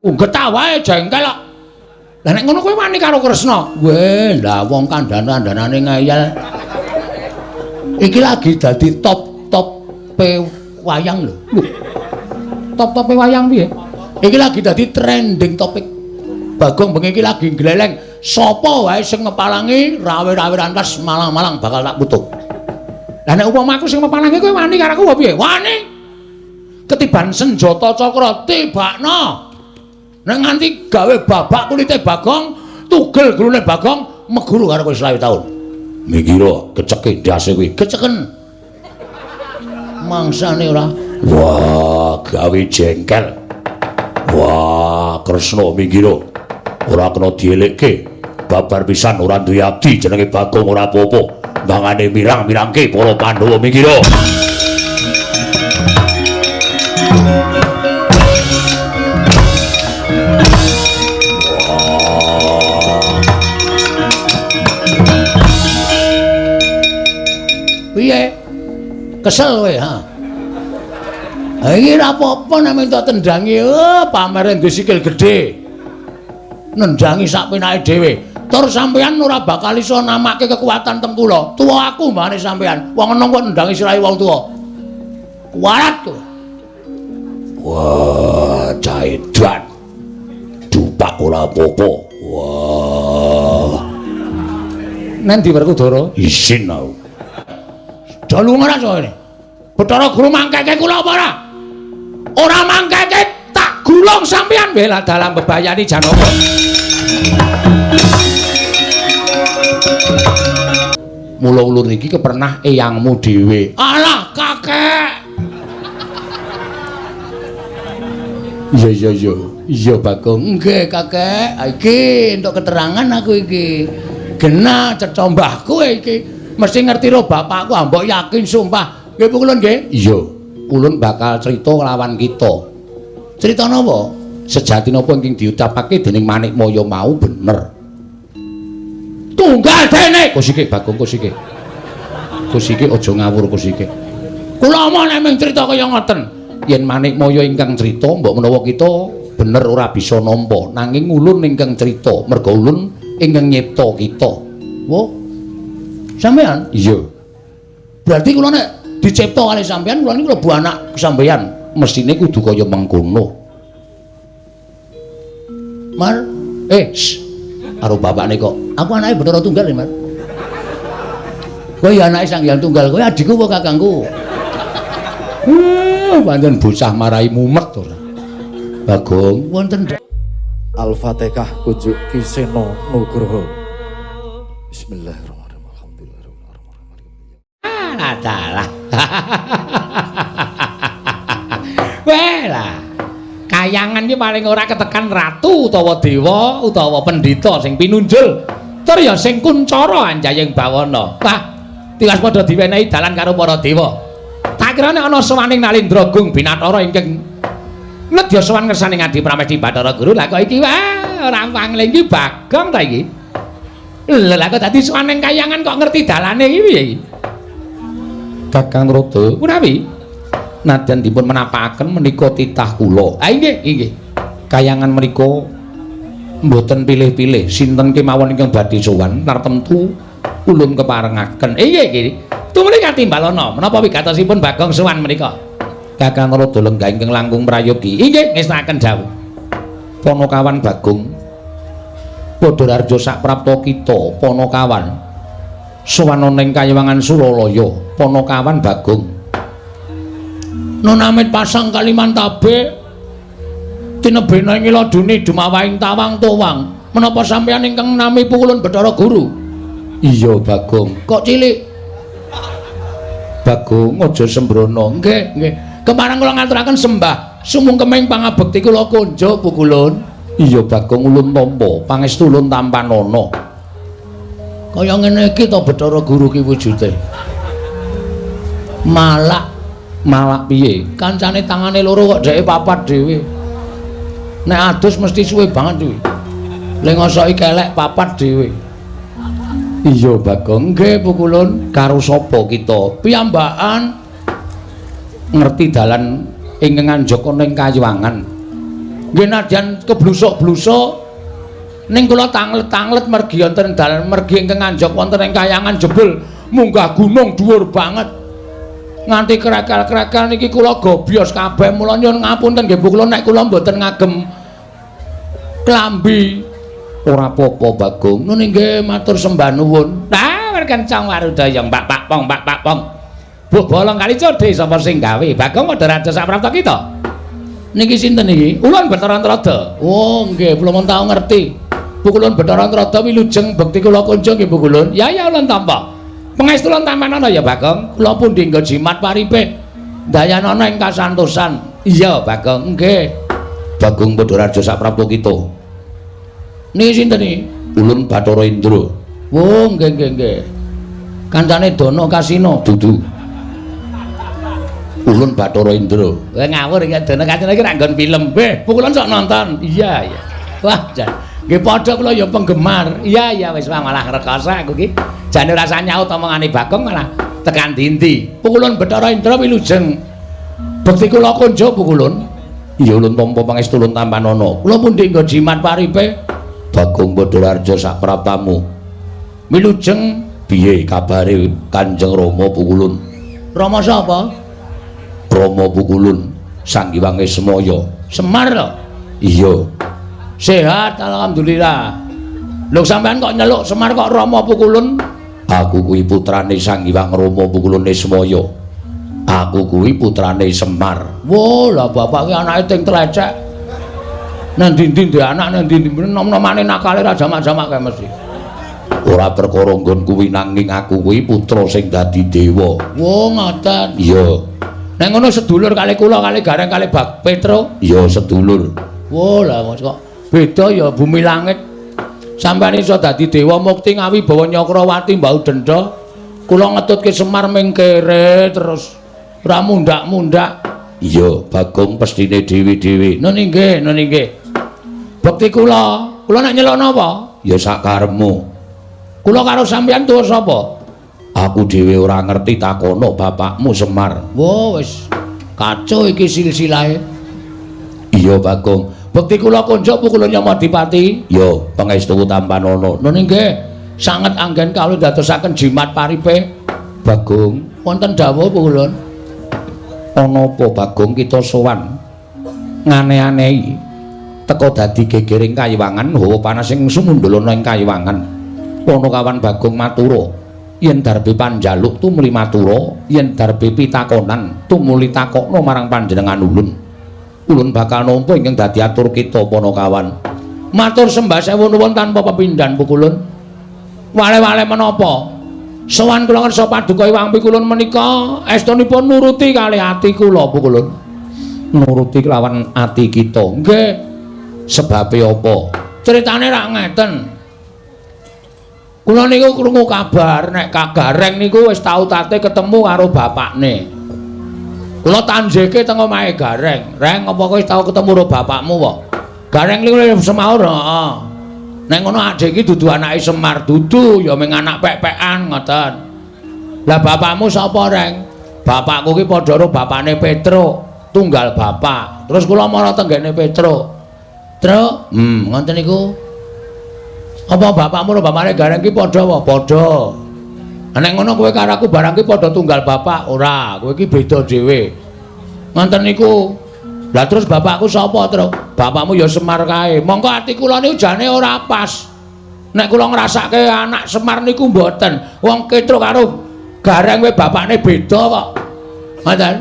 Getah wae jengkel kok. Lah nek ngono kowe wani karo Kresna. Weh, lah wong kandhan-kandhanane ngeyel. Iki lagi dadi top-tope wayang lho. Lho. Top-tope wayang piye? Iki lagi dadi trending topik. Bagong bengi iki lagi gleleng. Sapa wae sing ngepalangi rawe-rawe rantas malang-malang bakal tak putuk. Lah nek upama aku sing ngepalangi kowe wani karo aku apa piye? Wani. Ketiban senjata cakra tibakno. Nek nganti gawe babak kulite Bagong, tugel gulune Bagong, meguru karo kowe 25 taun. Mikira keceke ndase kuwi, keceken. Mangsane ora. Wah, gawe jengkel. Wah, Kresna mikira ora kena dielekke. Babar pisan ora duwe abdi jenenge Bagong ora apa-apa. Mangane mirang-mirangke para Pandhawa mikira. Piye? Kesel kowe, ha? Ha iki ora apa-apa nek minta tendangi, oh, pamere duwe sikil gedhe. Nendangi sak penake dhewe. Tur sampeyan ora bakal iso namake kekuatan teng kula. Tuwa aku mbane sampeyan. Wong enom kok nendangi sirahe wong tuwa. Kuwarat kowe. Wah, caedan. Dupak ora apa-apa. Wah. Nang ndi Werkudara? Isin aku. Dalu ora kowe. Bathara Guru mangkeke kula apa ora? Ora mangkeke tak gulung sampeyan bela dalam bebayani Janaka. Mula ulun iki kepernah eyangmu dhewe. Alah kakek. Iya iya iya. Iya Bagong. Nggih kakek. Iki entuk keterangan aku iki. Genah cetha mbahku iki. Mesti ngerti ro bapakku, mbok yakin sumpah. Nggih ulun nggih? Iya. Ulun bakal crita lawan kita. Crita napa? Sejati napa ingkang diucapake dening Manikmaya mau bener. Tunggal dene. Kosike Bagong kosike. Kosike aja ngawur kosike. Kula omong nek mung crita kaya ngoten. Yen Manikmaya ingkang crita mbok menawa kita bener ora bisa nampa, nanging ulun ingkang crita merga ulun ingkang nyipta kita. Wah. Sampeyan? Iya. Berarti kula nek dicipta kali sampeyan, kula niku klebu anak sampeyan. Mestine kudu kaya mengkono. Mar, karo bapakne kok. Aku anake Bathara Tunggal ya, Mar. Kowe ya anake Sang Hyang Tunggal, kowe adikku apa kakangku? Pancen bocah marai mumet ora. Bagong wonten Al-Fatihah kunjuk Ki Seno Nugroho. Bismillahirrahmanirrahim. Alhamdulillahirabbil alamin. Dalah. Weh lah. Kayangan iki paling ora ketekan ratu utawa dewa utawa pendhita sing pinunjul. Tur ya sing kuncara anjayeng bawana. Wah, tiwas padha diwenehi dalan karo para dewa. Tak kira nek ana sowaning Nalendra Gung Binathara ingkang nedya sowan ngersane Ngadi Pramesti Bathara Guru. Lah kok iki wah ora pangling iki Bagong ta iki. Lha lah kok dadi sowan ning kayangan kok ngerti dalane iki piye iki? Kakang Rada, menawi nadyan dipun menapakaken menika titah kula. Ah inggih, inggih. Kayangan menika mboten pilih-pilih, sinten kemawon ingkang badhe sowan tartemtu ulun keparengaken. Inggih, nggih. Tumuli katimbalana, menapa wigatosipun Bagong sowan menika? Kakang Rada lenggah ingkang langkung prayogi. Inggih, ngestakaken dawuh. Panakawan Bagong padha rarja saprapta kita, Panakawan. Sowan ana ing Kayiwangan Suralaya, Panakawan Bagong. Nonamit pasang Kalimantabe tinebena ing ladune dumawahing tawang towang. Menapa sampeyan ingkang nami pukulun Bathara Guru? Iya, Bagong. Kok cilik? Bagong aja sembrono. Nggih, nggih. Kepareng kula ngaturaken sembah sumungkeming pangabekti kula konjuk pukulun. Iya, Bagong ulun tampa, pangestu ulun tampanana. Kaya ngene iki to Bathara Guru ki wujude. Malak, malak piye? Kancane tangane loro kok dheke papat dhewe. Nek adus mesti suwe banget kuwi. Le ngosoki kelek papat dhewe. Iya, Bagong. Nggih, pukulun. Karo sapa kita? Piyambakan ngerti dalan ingkang anjaka ning Kayuwangan. Nggih nadyan keblusuk-blusuk ning kula tanglet-tanglet mergi wonten dalan mergi ingkang nganjok wonten ing kayangan jebul munggah gunung dhuwur banget. Nganti krekel-krekel niki kula gobyos kabeh, mula nyuwun ngapunten nggih Bu kula nek kula mboten ngagem klambi. Ora apa-apa Bagong. Nun nggih matur sembah nuwun. Nah, kencang warudaya Mbak Pak Pong, Mbak Pak Pong. Bu bolong kali codhe sapa sing gawe? Bagong padha raja saprapta kita. Niki sinten niki? Ulun Bathara Antrada. Oh nggih, kula mun tau ngerti. Bu kulun Bathara Antrada wilujeng bekti kula kunjung nggih Bu kulun. Ya ya ulun tampa. Pangestu ulun tampanana ya Bagong. Kula pundi nggo jimat paripe. Dayanana ing kasantosan. Iya Bagong, nggih. Bagong padha raja saprapta kita. Niki sinten niki? Ulun Bathara Indra. Oh nggih nggih nggih. Kancane Dana Kasino dudu. Ulun Bathara Indra. Kowe ngawur iki Dana Kasino iki rak nggon film. Beh, pukulan sok nonton. Iya iya. Wah, jan. Nggih padha kula ya penggemar. Iya iya wis malah rekoso aku iki. Jane ora usah nyaut omongane Bagong malah tekan dindi. Pukulun Bathara Indra wilujeng. Bekti kula kunjuk pukulun. Iya ulun tampa pangestu ulun tampanana. Kula pundi nggo jimat paripe? Bagong Badararja sapraptamu. Wilujeng piye kabare Kanjeng Rama Pukulun? Rama sapa? Rama Pukulun Sang Hyang Semaya. Semar lho. Iya. Sehat alhamdulillah. Lho sampean kok nyeluk Semar kok Rama Pukulun? Aku kuwi putrane Sang Hyang Rama Pukulun Ismaya. Aku kuwi putrane Semar. Wo, lah bapak ki anake ting tlecek. Nang ndi-ndi ndek anak nang ndi-ndi nom-nomane nakale ra jamak-jamak kae mesti. Ora perkara nggon kuwi nanging aku kuwi putra sing dadi dewa. Wo ngoten. Iya. Nek ngono sedulur kali kula kali Gareng kali Bak Petro. Iya sedulur. Wo lah kok beda ya bumi langit. Sampeyan iso dadi dewa mukti ngawibawa Nyakrawati mbau denda. Kula ngetutke Semar ming kere terus ora mundak-mundak. Iya, Bagong pestine dhewe-dhewe. Nun inggih, nun inggih. Bekti kula, kula nek nyeluk napa? Ya sakarepmu. Kula karo sampeyan tuwa sapa? Aku dhewe ora ngerti takono bapakmu Semar. Wo wis kacau iki silsilahe. Iya Bagong. Bekti kula kunjuk pukul Nyamadipati. Ya, pangestu tampanana. Nun inggih, sanget anggen kawula dadosaken jimat paripe. Bagong, wonten dawuh pukulun. Ana apa Bagong kita sowan ngane-anehi teka dadi gegering kayiwangan hawa panas sing sumundul ana ing kayiwangan. Panakawan Bagong matura, yen darbe panjaluk tumuli matura, yen darbe pitakonan tumuli takokna marang panjenengan ulun. Ulun bakal nampa ingkang dadi atur kita Panakawan. Matur sembah sewu nuwun tanpa pepindhan pukulun. Wale-wale menapa? Sowan kula ngersa paduka Hyang Pikulun menika estunipun nuruti kalih ati kula pukulun. Nuruti kelawan ati kita. Nggih. Sebabe apa? Critane rak ngeten. Kula niku krungu kabar nek Kagareng niku wis tau tate ketemu karo bapakne. Kula tanjeke teng omahe Gareng. Reng, apa kowe wis tau ketemu karo bapakmu wae? Gareng niku semaur, heeh. Nek ngono adek iki dudu anake Semar, dudu ya mung anak pek-pekan ngoten. Lah bapakmu sapa, Reng? Bapakku ki padha karo bapakne Petruk, tunggal bapak. Terus kula mara tenggene Petruk. Truk, ngoten niku. Apa bapakmu karo bapakne Gareng ki padha apa? Padha. Nek ngono kowe karo aku barang ki padha tunggal bapak, ora, kowe ki beda dhewe. Ngoten niku. Lah terus bapakku sapa, Truk? Bapakmu ya Semar kae. Mongko ati kula niku jane ora pas. Nek kula ngrasake anak Semar niku mboten. Wong Petruk karo Gareng kowe bapakne beda kok. Ngoten.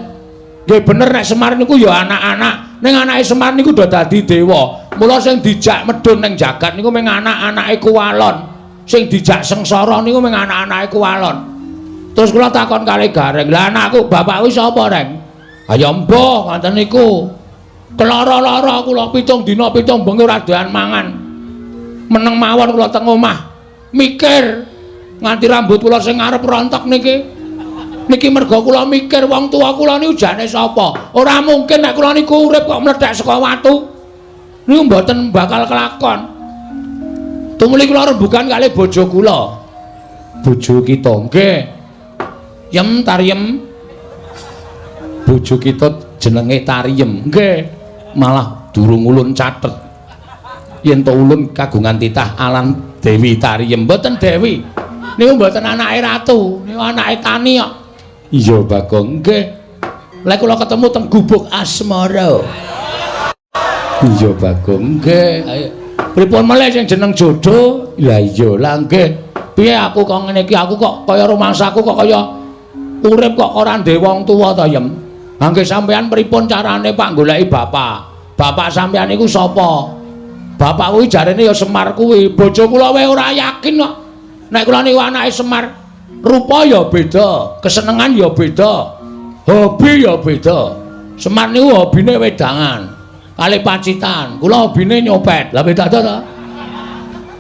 Nggih bener nek Semar niku ya anak-anak. Ning anake Semar niku udah dadi dewa. Mula sing dijak medhun ning jagat niku mung anak-anake Kuwalon. Sing dijak sengsara niku mung anak-anake Kuwalon. Terus kula takon kali Gareng, "Lah anakku bapakku sapa, Reng?" "Ha ya mbah, ngoten niku." Kelara-lara kula 7 dina 7 bengi ora doyan mangan. Meneng mawon kula teng omah. Mikir nganti rambut kula sing ngarep rontok niki. Niki merga kula mikir wong tuwa kula niku jane sapa? Ora mungkin nek kula niku urip kok mlethek saka watu. Niku mboten bakal kelakon. Tumuli kula rembugan kalih bojo kula. Bojo kita nggih. Yem Tariem. Bojo kita jenenge Tariem. Nggih. Malah Durung ulun catet. Yen to ulun kagungan titah alan Dewi Tariem. Mboten Dewi. Niku mboten anake ratu, niku anake tani kok. Iya, Bagong. Nggih. Lek kula ketemu teng gubuk asmara. Iya, Bagong. Nggih. Ayo. Pripun melih sing jeneng jodoh? Lah iya, lah nggih. Piye aku kok ngene iki? Aku kok kaya rumangsaku kok kaya urip kok ora ndek wong tuwa to, Yem. Ha nggih sampean pripun carane Pak goleki bapak? Bapak sampean niku sapa? Bapak kuwi jarene ya Semar kuwi. Bojo kula wae ora yakin kok. Nek kula niku anake Semar, rupa ya beda, kesenengan ya beda, hobi ya beda. Semar niku hobine wedangan, kalih pacitan. Kula hobine nyopet. Lah beda to?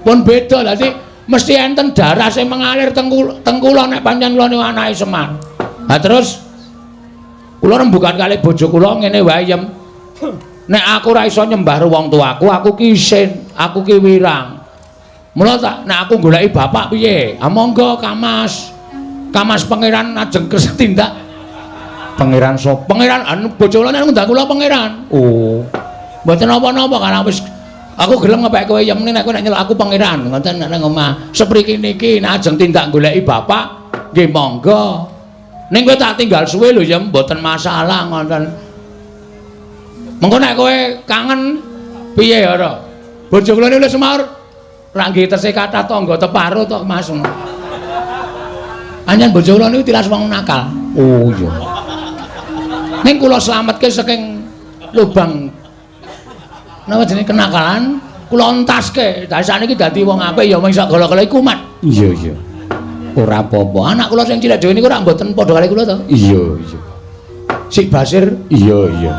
Pun beda. Dadi mesti enten darah sing mengalir teng kula nek pancen kula niku anake Semar. Ha terus kula rembugan kalih bojo kula ngene wae, Yem. Nek aku ora iso nyembah wong tuaku, aku ki isin, aku ki wirang. Mula tak nek aku goleki bapak piye? Ha monggo Kamas. Kamas pangeran ajeng kersa tindak. Pangeran sapa? Pangeran anu bojo kula nek ngundang kula pangeran. Oh. Mboten napa-napa kan wis aku gelem ngepek kowe Yem nek kowe nek nyeluk aku pangeran ngoten nek nang omah. Sepriki niki nek ajeng tindak goleki bapak nggih monggo. Ning kowe tak tinggal suwe lho Yem, mboten masalah ngoten. Mengko nek kowe kangen piye ya ora? Bojo kula niku semaur ra nggih tesih kathah tangga teparo to Mas. Anjen bojo kula niku tilas wong nakal. Oh iya. Ning kula slametke saking lubang napa jenenge kenakalan, kula entaske. Dadi sakniki dadi wong apik ya mung sak gala-gala iku kumat. Iya iya. Ora apa-apa. Anak kula sing cilik dhewe niku ora mboten padha kali kula to. Iya iya. Sik Basir, iya iya.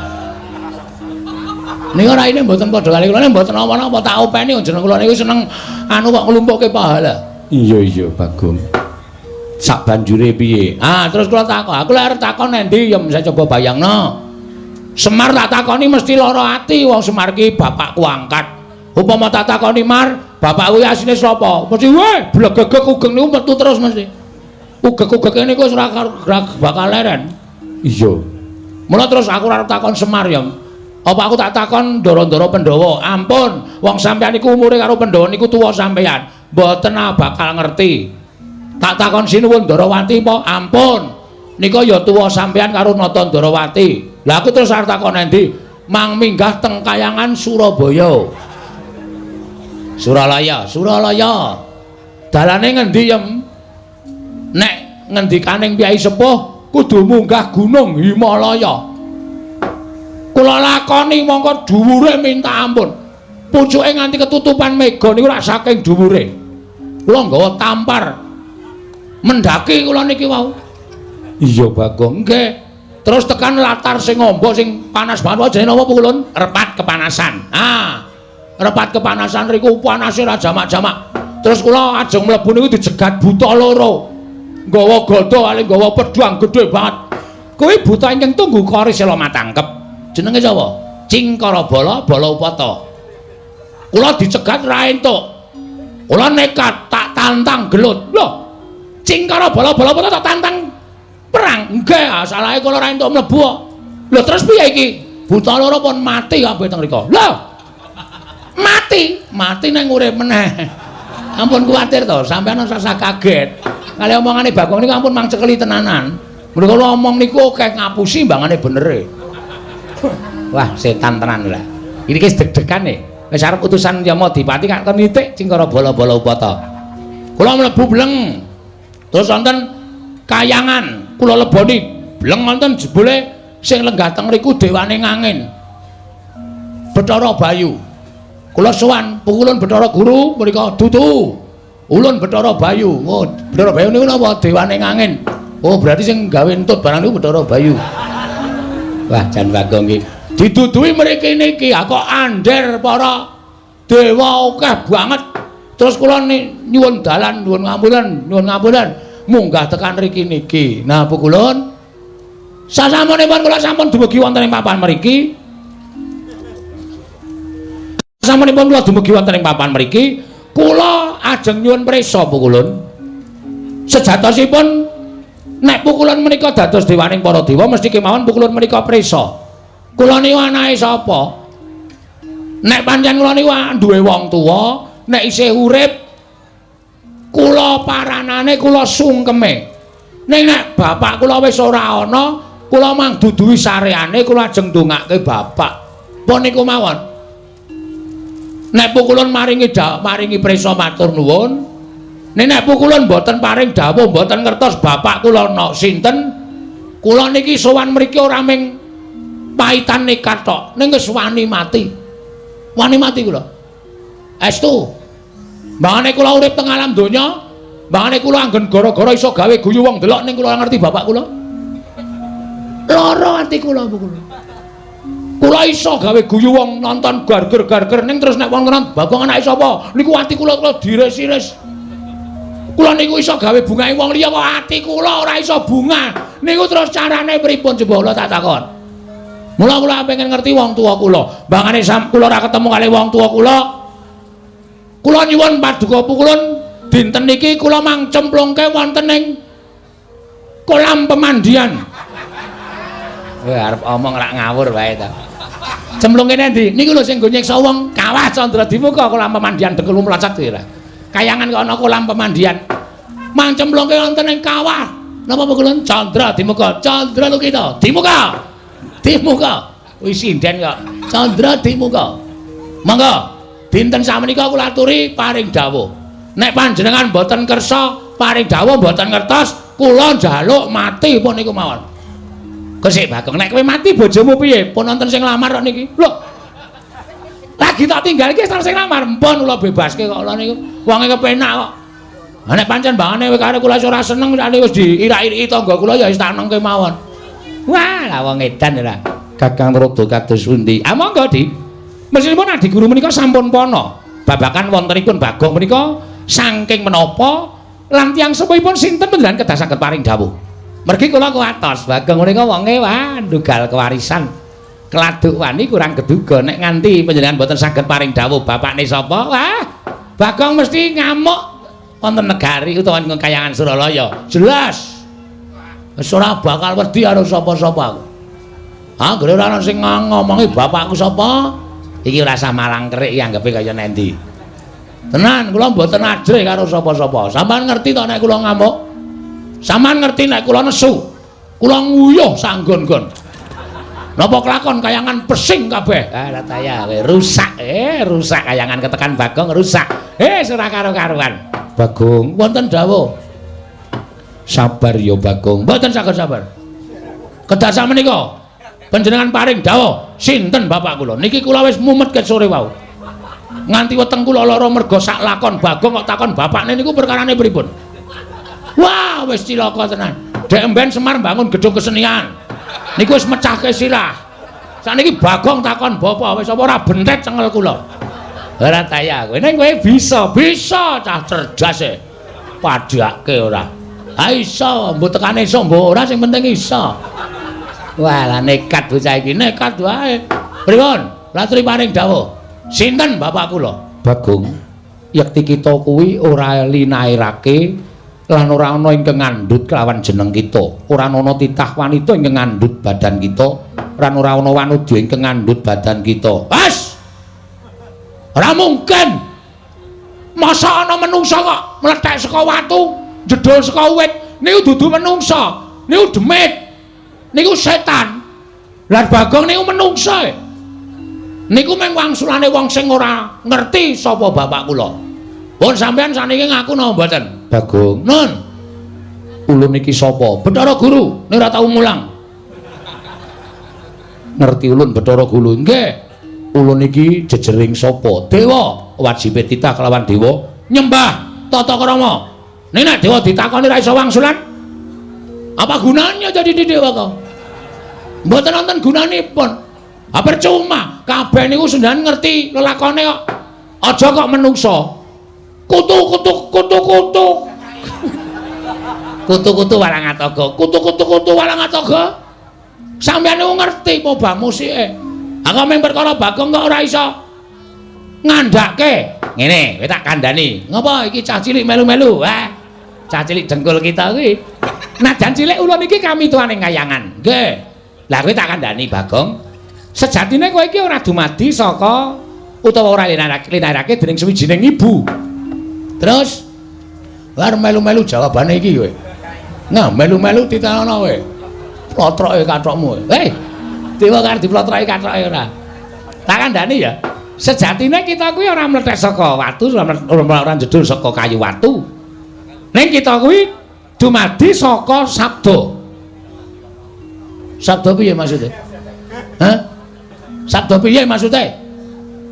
Niku raine mboten padha kali kula mboten napa-napa tak openi jeneng kula niku seneng anu kok nglumpukke pahala. Iya iya Bagong. Sak banjure piye? Ah terus kula takon, aku lek arep takon endi ya saya coba bayangno. Semar tak takoni mesti lara ati wong Semar ki bapakku angkat. Upama tak takoni Mar, bapakku asline sapa? Mesti weh blegegeg ugeng niku metu terus mesti. Ugeg-ugege niku wis ora bakal leren. Iya. Mula terus aku arep takon Semar ya. Apa aku tak takon ndara-ndara Pandhawa? Ampun, wong sampeyan niku umure karo Pandhawa niku tuwa sampeyan. Mboten bakal ngerti. Tak takon Sinuwun Ndarawati apa? Ampun. Nika ya tuwa sampeyan karo Nata Ndarawati. Lah aku terus arep takon endi? Mang minggah teng Kayangan Surabaya. Suralaya, Suralaya. Dalane ngendi, Yem? Nek ngendikaning Kyai Sepuh kudu munggah Gunung Himalaya. Kula lakoni mongko dhuwure minta ampun. Pucuke nganti ketutupan mega niku rak saking dhuwure. Kula nggawa tampar. Mendaki kula niki wau. Iya, Bagong. Nggih. Terus tekan latar sing amba sing panas banget jenenge napa Pukulun? Repat kepanasan. Ah. Repat kepanasan riku panase ra jamak-jamak. Terus kula ajeng mlebu niku dijegat buta loro. Nggawa gada kali nggawa pedhang gedhe banget. Kuwi buta ingkang tunggu kori sela matangkep. Jenenge sapa? Cingkara Bala Bala Upata. Kula dicegat ra entuk. Kula nekat tak tantang gelut. Lho, Cingkara Bala Bala Upata tak tantang perang. Nggih, salahe kula ra entuk mlebu kok. Lho terus piye iki? Buta loro pun mati kabeh teng mriku. Lho. Mati, mati nang urip meneh. Ampun kuwatir to, sampeyan ora usah kaget. Kali omongane Bagong niku ampun mang cekeli tenanan. Mergo kula omong niku akeh ngapusi mbangane benere. Wah, setan tenan lah. Ini wis deg-degan e. Wis arep utusan Yamadipati kak kon nitik Cingkara Bala-bala Upata. Kula mlebu bleng. Terus wonten kayangan, kula leboni bleng wonten jebule sing lenggah teng mriku dewane ngangin. Bathara Bayu. Kula sowan pukulun Bathara Guru mriko dudu. Ulun Bathara Bayu. Oh, Bathara Bayu niku napa? Dewane ngangin. Oh, berarti sing gawe entut barang niku Bathara Bayu. Wah, jan Bagong iki. Diduduhi mriki niki, kok ander para dewa akeh banget. Terus kula nyuwun dalan, nyuwun ngapunten, nyuwun ngapunten, munggah tekan mriki niki. Nah, pukulun sasampunipun kula sampun dumugi wonten ing papan mriki. Sasampunipun kula dumugi wonten ing papan mriki, kula ajeng nyuwun prisa pukulun. Sejatosipun nek pukulun menika dados dewaning para dewa mesti kemawon pukulun menika prisa. Kula niku anake sapa? Nek pancen kula niku duwe wong tuwa, nek isih urip kula paranane, kula sungkeme. Ning nek bapak kula wis ora ana, kula mang duduhi sareane, kula ajeng ndongake bapak. Pun niku mawon. Nek pukulun maringi maringi prisa matur nuwun. Nek nek pukulun mboten paring dawuh, mboten ngertos bapak kula nok sinten, kula niki sowan mriki ora ming paitan nekat tok, ning wis wani mati. Wani mati kula. Estu. Mbangane kula urip teng alam donya, mbangane kula anggen gara-gara iso gawe guyu wong delok ning kula ngerti bapak kula. Lara ati kula kula. Kula iso gawe guyu wong nonton garger-garger ning terus nek wong nonton Bagong anake sapa? Niku ati kula kula diris-iris. Kula niku iso gawe bungahe wong liya kok ati kula ora iso bunga. Niku terus carane pripun coba kula tak takon. Mula kula pengen ngerti wong tuwa kula. Mbangane kula ora ketemu kali wong tuwa kula. Kula nyuwun paduka pukulun dinten niki kula mang cemplungke wonten ing kolam pemandian. Kowe arep omong rak ngawur wae ta. Cemplungke endi? Niku lho sing nggo nyiksa wong Kawah Candra Dimuka kolam pemandian dengkul mlacet kuwi ora. Kayangan kok ana kolam pemandian. Mang cemplungke wonten ing kawah. Napa pukulun Candra Dimuka? Candra Lukita. Dimuka. Dimuka. Wis sinden kok. Candra Dimuka. Monggo. Dinten samenika kula aturi paring dawuh. Nek panjenengan mboten kersa paring dawuh mboten ngertos, kula njaluk mati pun niku mawon. Kesik Bagong, nek kowe mati bojomu piye? Pun wonten sing nglamar kok niki. Lho. Lagi tak tinggal iki wis sing nglamar. Mpun kula bebaske kok kula niku. Wonge kepenak kok. Lah nek pancen bangane kowe karo kula ora seneng nek wis diirak-iriki tangga kula ya wis tak nengke mawon. Wah, lah wong edan ora. Kakang Rada kados pundi? Ah monggo, Dik. Mestinipun Adi Guru menika sampun pana babakan wontenipun Bagong menika saking menapa lan tiyang sepuhipun sinten panjenengan kedah saged paring dawuh. Mergi kula kuwatos Bagong menika wonge wah ndugal kewarisan. Keladuk wani kurang geduga nek nganti panjenengan mboten saged paring dawuh bapakne sapa? Wah, Bagong mesti ngamuk wonten negari utawa ing kayangan Suralaya. Jelas. Wis ora bakal wedi karo sapa-sapa aku. Anggere ora ana sing ngomongi bapakku sapa, iki ora usah malang kerik iki anggepe kaya nendi. Tenan, kula mboten ajrih karo sapa-sapa. Sampeyan ngerti to nek kula ngamuk? Sampeyan ngerti nek kula nesu? Kula nguyuh sanggon-gon. Napa kelakon kayangan pesing kabeh? Ah, lataya kowe rusak. Rusak kayangan ketekan Bagong rusak. Ora karo-karuan. Bagong, wonten dawuh. Sabar ya Bagong. Mboten saged sabar. Kedah samenika panjenengan paring dawuh sinten bapak kula. Niki kula wis mumet ket sore wau. Nganti weteng kula lara merga sak lakon Bagong kok takon bapakne niku perkarane pripun. Wah, wis cilaka tenan. Dek emben Semar bangun gedung kesenian. Niku wis mecahke sirah. Sakniki Bagong takon bapak wis apa ora bentet cengel kula. Ora taya kowe. Ning kowe bisa, bisa cah cerdas e. Padhake ora. Ha iso, mbok tekane iso mbok ora sing penting iso. Wah, lah nekat bocah iki, nekat wae. Pripun? Latri paring dawuh. Sinten bapak kula? Bagong, yekti kita kuwi ora linairake lan ora ana ingkang ngandhut kelawan jeneng kita. Ora ana titah wanita ingkang ngandhut badan kita, lan ora ana wanudya ingkang ngandhut badan kita. Wes. Ora mungkin. Masa ana menungsa kok mlethek saka watu, jedul saka wit, niku dudu menungsa, niku demit. Niku setan. Lah Bagong niku menungsa. Niku mung wangsulane wong sing ora ngerti sapa bapak kula. Pun sampean saniki ngaku napa mboten? Bagong. Nun. Ulun iki sapa? Bathara Guru, nek ora tau mulang. Ngerti ulun Bathara Guru? Nggih. Ulun iki jejering sapa? Dewa. Wajibe titah kelawan dewa nyembah tata krama. Nek nek dewa ditakoni ra iso wangsulan, apa gunanya jadi di dewa kok? Mboten wonten gunanipun. Ha percuma, kabeh niku sendan ngerti lelakone kok. Aja kok menungsa. Kutu-kutu kutu-kutu. Kutu-kutu walang atoga. Kutu-kutu kutu walang atoga. Sampeyan niku ngerti pobah musike. Ha kok mung perkara Bagong kok ora iso ngandhake. Ngene, kowe tak kandhani. Ngopo iki cah cilik melu-melu? Wah. Cah cilik dengkul kita kuwi. Najan cilik ulun iki kami tuane kayangan. Nggih. Lah kowe tak kandhani Bagong. Sejatine kowe iki ora dumadi saka utawa ora linahirake dening suwijining ibu. Terus bar melu-melu jawabane iki kowe. Nah, melu-melu titenono kowe. Plotroke kathokmu. Hei. Dewa karo diplotroke kathoke ora. Tak kandhani ya. Sejatine kita kuwi ora mlethek saka watu, ora jedul saka kayu watu. Ning kita kuwi dumadi saka sabda. Sabda piye maksude? Hah? Sabda piye maksude?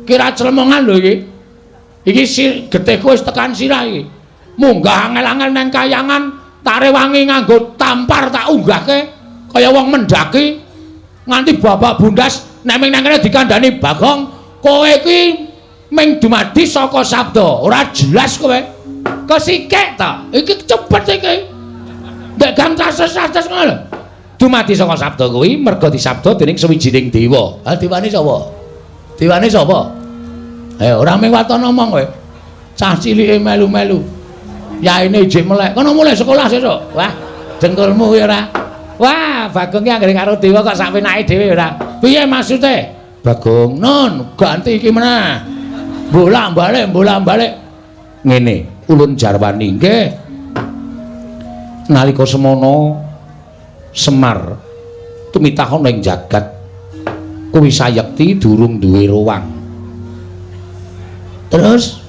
Kira clemongan lho iki. Iki getihku wis tekan sirah iki. Munggah angel-angel nang kayangan, tak rewangi nganggo tampar tak unggahke kaya wong mendaki nganti babak bundas nek ming nang kene dikandhani Bagong, kowe iki ming dumadi saka sabda, ora jelas kowe. Kesikek ta? Iki cepet iki. Ndek gang cases-cases ngono lho. Dumadi saka sabda kuwi merga disabda dening suwijining dewa. Ha dewane sapa? Dewane sapa? Ora mung waton omong kowe. Cah cilike melu-melu. Yaine ijik melek. Kono mulai sekolah sesuk. Wah, dengkulmu kuwi ora. Wah, Bagong ki anggere karo dewa kok sak penake dhewe ora. Piye maksude? Bagong, non, ganti iki meneh. Bolak-balik, bolak-balik. Ngene, ulun jarwani nggih. Nalika semono Semar tumitah ana ing jagat kuwi sayekti durung duwe ruwang. Terus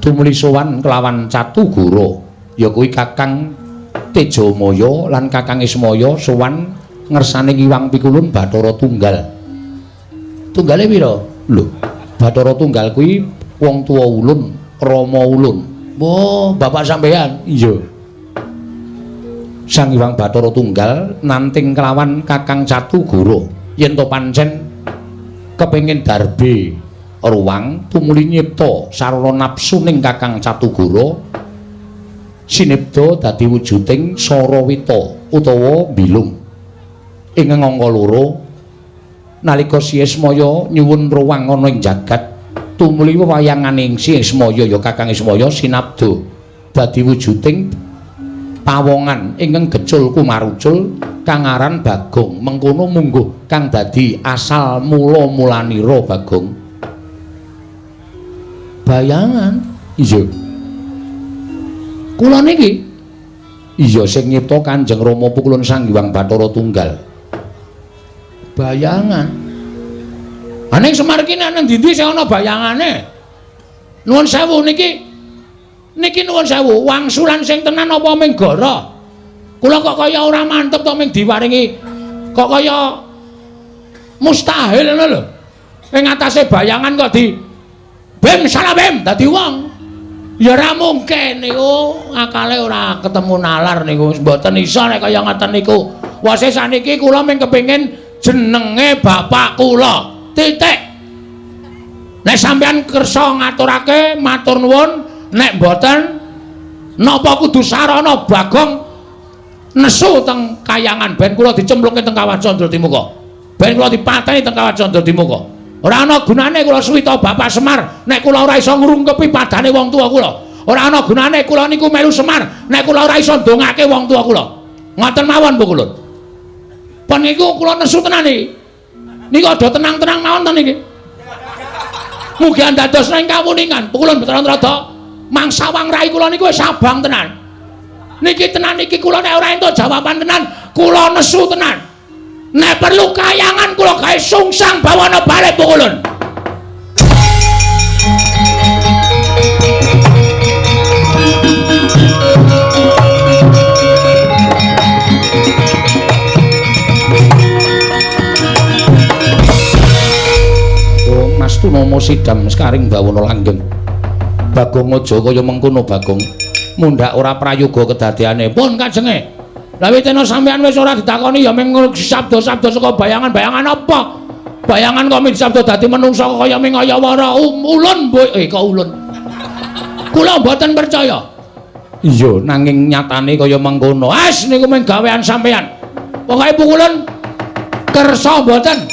tumuli sowan kelawan Catugara, ya kuwi Kakang Tejamaya lan Kakang Ismaya sowan ngersane Ngiwang Pikulun Bathara Tunggal. Tunggale pira? Lho, Bathara Tunggal kuwi wong tuwa ulun, rama ulun. Wah, bapak sampeyan? Iya. Sang Hyang Bathara Tunggal nanting kelawan Kakang Catugara yen to pancen kepengin darbe ruwang tumuli nyipta sarana nafsu ning Kakang Catugara sinebda dadi wujuding Sarawita utawa bilung. Ing angka loro nalika Si Ismaya nyuwun ruwang ana ing jagat tumuli wewayanganing Si Ismaya ya Kakang Ismaya sinabda dadi wujuding pawongan ingkang gecul kumarucul kang aran Bagong. Mengkono mungguh kang dadi asal mula-mulanira Bagong. Bayangan? Iya. Kula niki? Iya, sing nyipta Kanjeng Rama Pukulun Sang Hyang Bathara Tunggal. Bayangan. Ning Semar iki nang ndi-ndi sing ana bayangane? Nuwun sewu niki. Niki nuwun sewu, wangsulan sing tenan apa ming gara? Kula kok kaya ora mantep to ming diwaringi kok kaya mustahil ngono lho. Ing atase bayangan kok di bim salah bim dadi wong. Ya ora mungkin niku, akale ora ketemu nalar niku. Mboten iso nek kaya ngoten niku. Wase saniki kula ming kepengin jenenge bapak kula. Titik. Nek sampeyan kersa ngaturake matur nuwun. Nek mboten napa kudu sarana Bagong nesu teng kayangan ben kula dicemplungke teng Kawah Candradimuka. Ben kula dipateni teng Kawah Candradimuka. Ora ana gunane kula suwita Bapak Semar nek kula ora iso ngrungkepi padane wong tuwa kula. Ora ana gunane kula niku melu Semar nek kula ora iso ndongake wong tuwa kula. Ngoten mawon Bu Kulun. Pun niku kula nesu tenan iki. Niku aja tenang-tenang mawon to niki. Mugi andados ing kawuningan. Pukulun Bathara Narada mangsawang rai kula niku wis abang tenan. Niki tenan niki kula nek ora entuk jawaban tenan, kula nesu tenan. Nek perlu kayangan kula gawe sungsang bawana balik Pukulun. Oh, Mas Tunomo sidam sekaring bawana langgeng. Bagong aja kaya mengkono Bagong. Mundhak ora prayoga kedadeane. Pun kajenge. Lah witena sampean wis ora ditakoni ya ming sabda-sabda saka bayangan-bayangan apa? Bayangan kok ming sabda dadi menungsa kaya ming kaya wara ulun kok ulun. Kula mboten percaya. Iya, nanging nyatane kaya mengkono. As niku ming gawean sampean. Pokoke pukulun kersa mboten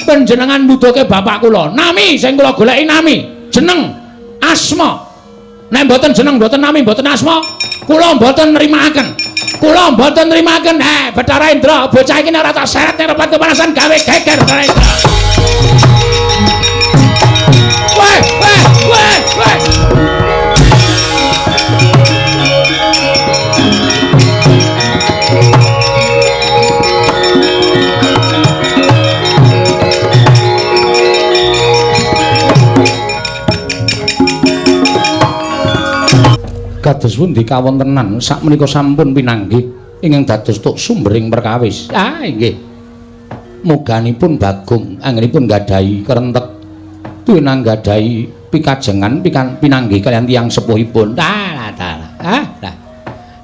panjenengan mbutuhke bapak kula. Nami sing kula goleki nami, jeneng, asma. Nek mboten jeneng, mboten nami, mboten asma, kula mboten nrimakaken. Kula mboten nrimakaken. Bathara Indra, bocah iki nek ora tak seret nek repat kepanasan gawe geger Bathara Indra. Kados pundi kawontenan sakmenika sampun pinanggih ingkang dados tuk sumbering perkawis. Ah inggih. Muganipun Bagong anggenipun gadahi kerentek tuwinang gadahi pikajengan pinanggih kaliyan tiyang sepuhipun. Ah lah. Ah lah.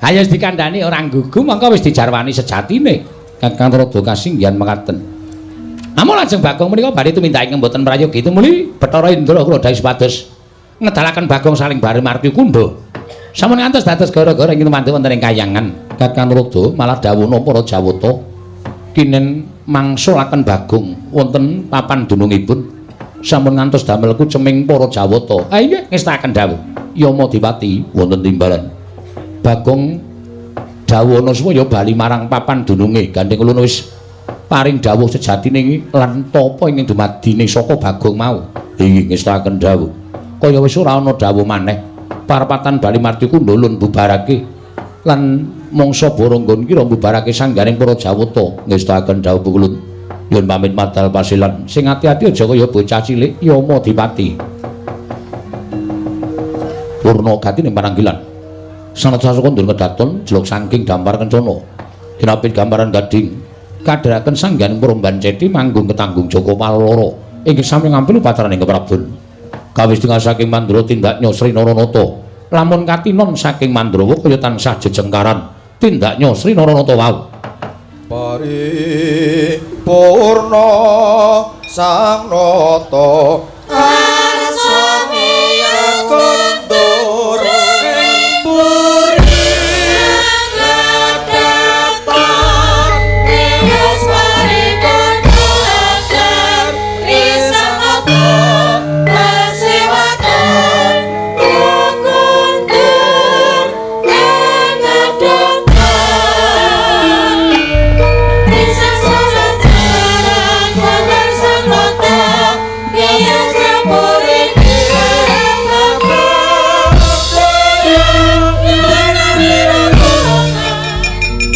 Ayo dikandhani ora gugu mongko wis dijarwani sejatine. Kakang Tuladha kasinggihan mekaten. Namung lajeng Bagong menika badhe tumindak ingkang boten prayogi tumuli Bathara Indra kula dawuh supados ngedalaken Bagong saling bare marti kundha. Sampun ngantos dados gara-gara ing lumantu wonten ing kayangan. Kakang Tuladha malah dawuhna para Jawata kinen mangsulaken Bagong wonten papan dunungipun. Sampun ngantos damel kuceming para Jawata. Ah inggih ngestakaken dawuh. Yama Dipati wonten timbalan. Bagong dawuhna supaya bali marang papan dununge. Gandeng kula wis paring dawuh sejatine lan tapa ing dumadine saka Bagong mau. Inggih ngestakaken dawuh. Kaya wis ora ana dawuh maneh. Parapatan bali marti kundha lun bubarake lan mangsa boronggon kira mbubarake sangganing para Jawata. Ngestakaken dawuh pukulun. Nyuwun pamit madal pasilan. Sing ati-ati aja kaya bocah cilik Yama Dipati. Purna gati ning pananggilan. Sanad sasaka ndur kedaton jelok saking dampar kencana. Kinapit gambaran gading kadheraken sangganing para Banceti manggung ketanggung Joko Paloro ingkang sami ngampil upacaraning keprabon. Kawis tingal saking Mandra tindaknya Sri Naranata. Lamun katinon saking Mandrawa kaya tansah jejengkaran tindaknya Sri Naranata wau. Paripurna sang nata arsa kondur ing puri kedaton wis paripurna ajar risanata pasewatan kundur ing kedaton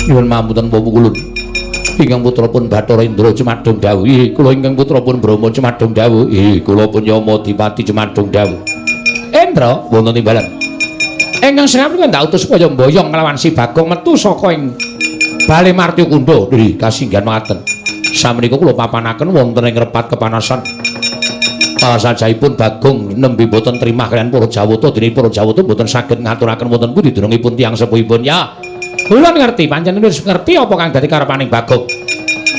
Nyuwun pamunten pukulun. Ingkang putra pun Bathara Indra cumadung dawuh. Ih, kula ingkang putra pun Brahma cumadung dawuh. Ih, kula pun Yama Dipati cumadung dawuh. Indra wonten timbalan. Ingkang sengap menika ndak utus supaya mboyong nglawan si Bagong metu saka ing Bale Martyakunda. Nggih, kasinggihan mekaten. Samenika kula papanaken wonten ing repat kepanasan. Palasajahipun Bagong nembe boten trimah kaliyan para Jawata, dene para Jawata boten saged ngaturaken wonten pundi dunungipun tiyang sepuhipun. Ya. Kula ngerti, pancen wis ngerti apa kang dadi karepaning Bagong.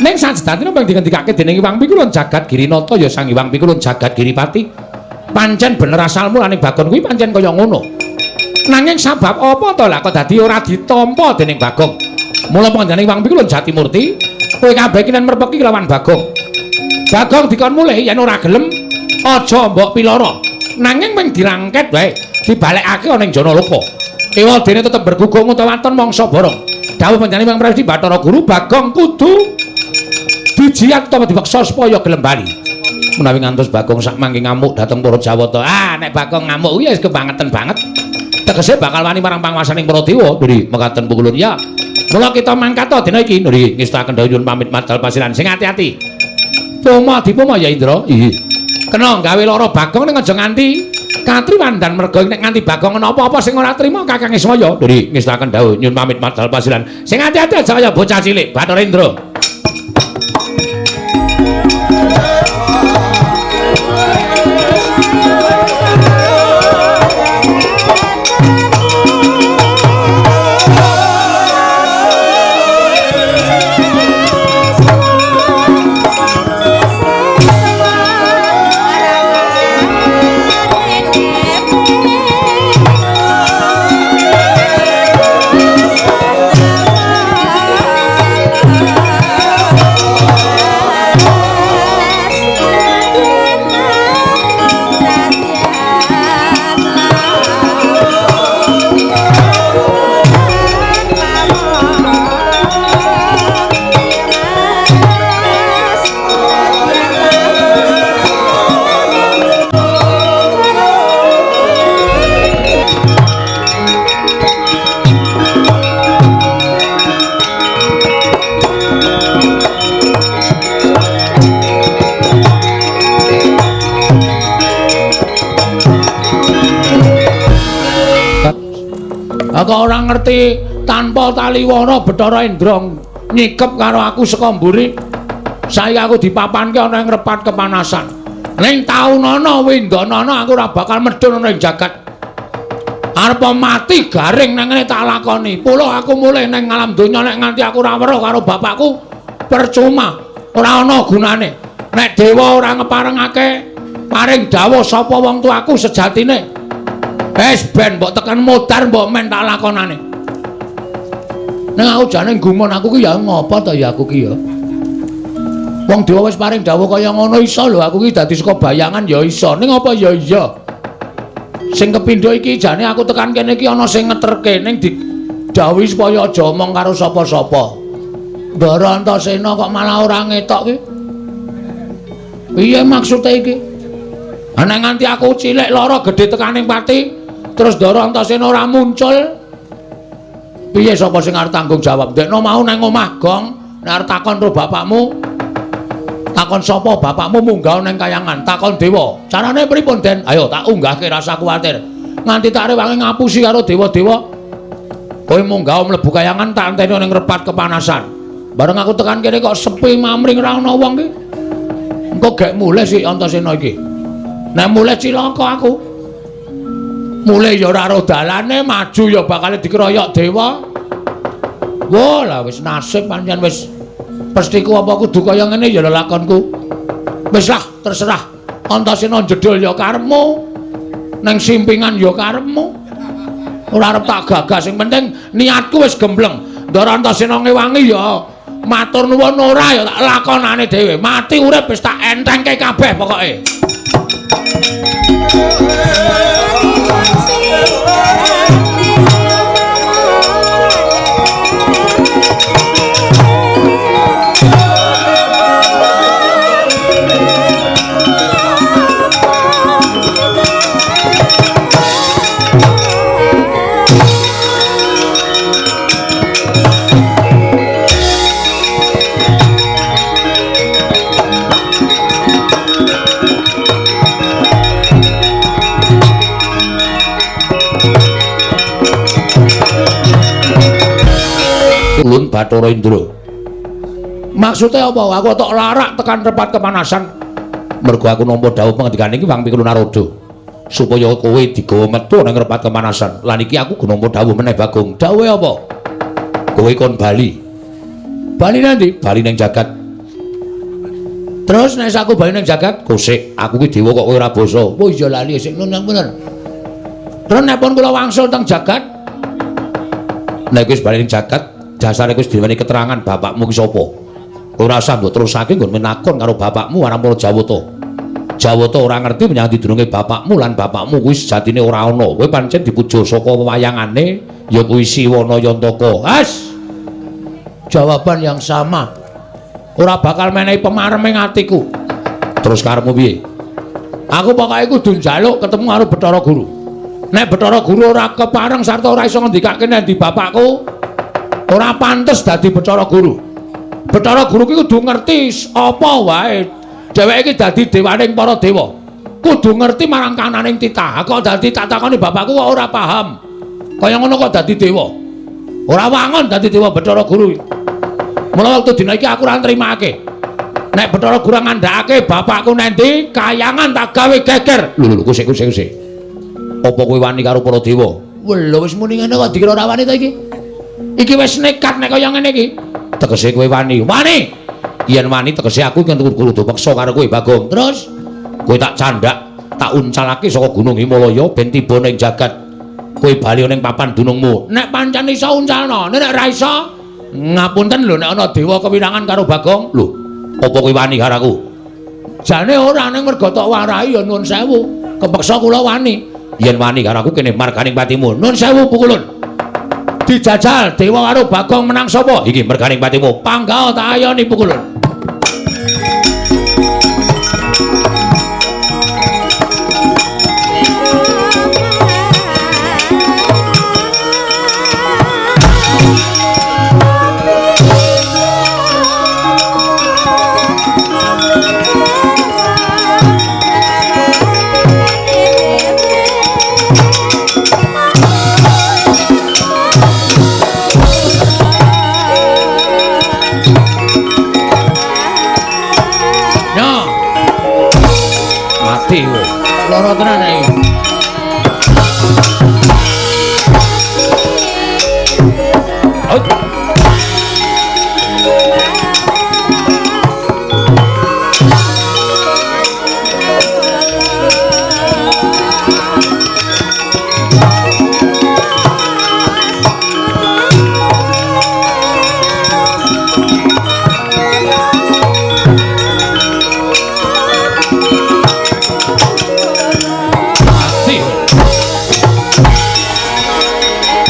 Ning sajatine ping dingendikake dening Hyang Pikulun Jagat Girinata ya Sang Hyang Pikulun Jagat Giripati. Pancen bener asal mulaning Bagong kuwi pancen kaya ngono. Nanging sabab apa to lah kok dadi ora ditampa dening Bagong? Mula panjenengane Hyang Pikulun Jatimurti, kowe kabeh kinen merpeki lawan Bagong. Bagong dikon mulih yen ora gelem aja mbok piloro. Nanging ping dirangket wae, dibalekake ana ing Janaloka. Ewa dene tetep bergugung utawa waton mangsa borong. Dawuh panjenengan Hyang Prawisti Bathara Guru Bagong kudu dijiat utawa dipaksa supaya gelem bali. Menawi ngantos Bagong sak mangke ngamuk dhateng para Jawata. Ah, nek Bagong ngamuk kuwi wis kebangetan banget. Tegese bakal wani marang panguwasaning para dewa. Nggih, mekaten pukulun ya. Mula kita mangkat dina iki. Nggih, ngestakaken dawuh nyuwun pamit madal pasiran. Sing ati-ati. Poma dipoma ya Indra. Nggih. Kena gawe lara Bagong ning aja nganti katriwandan merga nek nganti Bagong ana apa-apa sing ora trima Kakang Ismaya. Nggih, ngestakaken dawuh nyuwun pamit madal pasiran. Sing ati-ati aja kaya bocah cilik Bathara Indra. Thank you. Kok ora ngerti tanpa taliwana Bathara Indra nyikep karo aku saka mburi. Saiki aku dipapanke ana ing repat kepanasan. Ning taunana windanana aku ora bakal medhun ana ing jagat. Arep mati garing nang ngene tak lakoni. Puluh aku mulih nang alam donya nek nganti aku ora weruh karo bapakku percuma, ora ana gunane. Nek dewa ora ngeparengake paring dawuh sapa wong tuaku sejatine. Wis ben mbok tekan modar mbok men tak lakonane. Ning aku jane gumun aku ki ya ngopo to ya aku ki ya. Wong dewa wis paring dawuh kaya ngono iso lho aku ki dadi saka bayangan ya iso. Ning apa ya iya. Sing kepindho iki jane aku tekan kene iki ana sing ngeterke ning didhawuhi supaya aja omong karo sapa-sapa. Ndara Antasena kok malah ora ngetok ki. Piye maksude iki? Ana nganti aku cilik lara gedhe tekaning pati, terus Ndara Antasena ora muncul. Piye sapa sing arep tanggung jawab? Ndekno mau nang omah gong, nek arep takon karo bapakmu, takon sapa bapakmu munggah nang kayangan, takon dewa. Carane pripun, Den? Ayo tak unggahke rasa kuwatir. Nganti tak rewangi ngapusi karo dewa-dewa. Kowe munggah mlebu kayangan tak enteni ning repat kepanasan. Bareng aku tekan kene kok sepi mamring ora ana wong ki. Engko gek mulih si Antasena iki. Nek mulih cilaka aku. Mulih ya ora ro dalane, maju ya bakal dikeroyok dewa. Wah, lah wis nasib pancen wis pestiku apa kudu kaya ngene ya lelakonku. Wis lah, terserah. Antasena jedul ya karepmu. Nang simpingan ya karepmu. Ora arep tak gagas, sing penting niatku wis gembleng. Ndara Antasena ngewangi ya matur nuwun ora ya tak lakonane dhewe. Mati urip wis tak entengke kabeh pokoke. Ulun Bathara Indra. Maksudnya apa? Aku tok larak tekan repat kepanasan. Mergo aku nampa dawuh pengendikane iki Wang Pikul Narada. Supaya kowe digawa metu nang repat kepanasan. Lan iki aku nampa dawuh meneh Bagong. Dawuhe apa? Kowe kon bali. Bali nanti? Bali ning jagat. Terus nek aku bali ning jagat, kosik aku ki dewa kok kowe ora basa. Oh iya lali sik nun bener. Terus nek pun kula wangsul teng jagat, nek wis bali ning jagat dasare wis diweni keterangan bapakmu ki sapa. Ora usah mbok terusake nggon menakon karo bapakmu marang para Jawata. Jawata ora ngerti menyang didurunge bapakmu lan bapakmu kuwi sejatine ora ana. Kowe pancen dipuja saka wewayangane ya kuwi Siwana Yantaka. Has. Jawaban yang sama. Ora bakal menehi pemarem ing atiku. Terus karepmu piye? Aku pokoke kudu njaluk ketemu karo Bathara Guru. Nek Bathara Guru ora kepareng sarta ora iso ngendikake nek ndi bapakku, ora pantes dadi Bathara Guru. Bathara Guru ki kudu ngerti apa wae. Dheweke iki dadi dewaning para dewa. Kudu ngerti marang kananing titah. Kok dadi tak takoni bapakku kok ora paham. Kaya ngono kok dadi dewa. Ora wangun dadi dewa Bathara Guru. Mula wektu dina iki aku ora nrimake. Nek Bathara Guru ngandhakake bapakku nendi, kayangan tak gawe geger. Lho lho kusik kusik kusik. Apa kowe wani karo para dewa? Lho wis muni ngene kok dikira ora wani ta iki? Iki wis nekat nek kaya ngene iki. Tegese kowe wani. Wani. Yen wani tegese aku iki kudu peksa karo kowe Bagong. Terus kowe tak candhak, tak uncalake saka Gunung Himalaya ben tiba ning jagat. Kowe bali ning papan dunungmu. Nek pancen iso uncalno, nek ora iso ngapunten lho nek ana dewa kewinangan karo Bagong. Lho, apa kowe wani karo aku? Jane ora ning mergo tok warahi ya nuwun sewu. Kepeksa kula wani. Yen wani karo aku kene marganing patimu. Nuwun sewu pukulun. Dijajal dewa karo Bagong menang sapa? Iki merganing patimu. Panggah tak ayoni pukulun.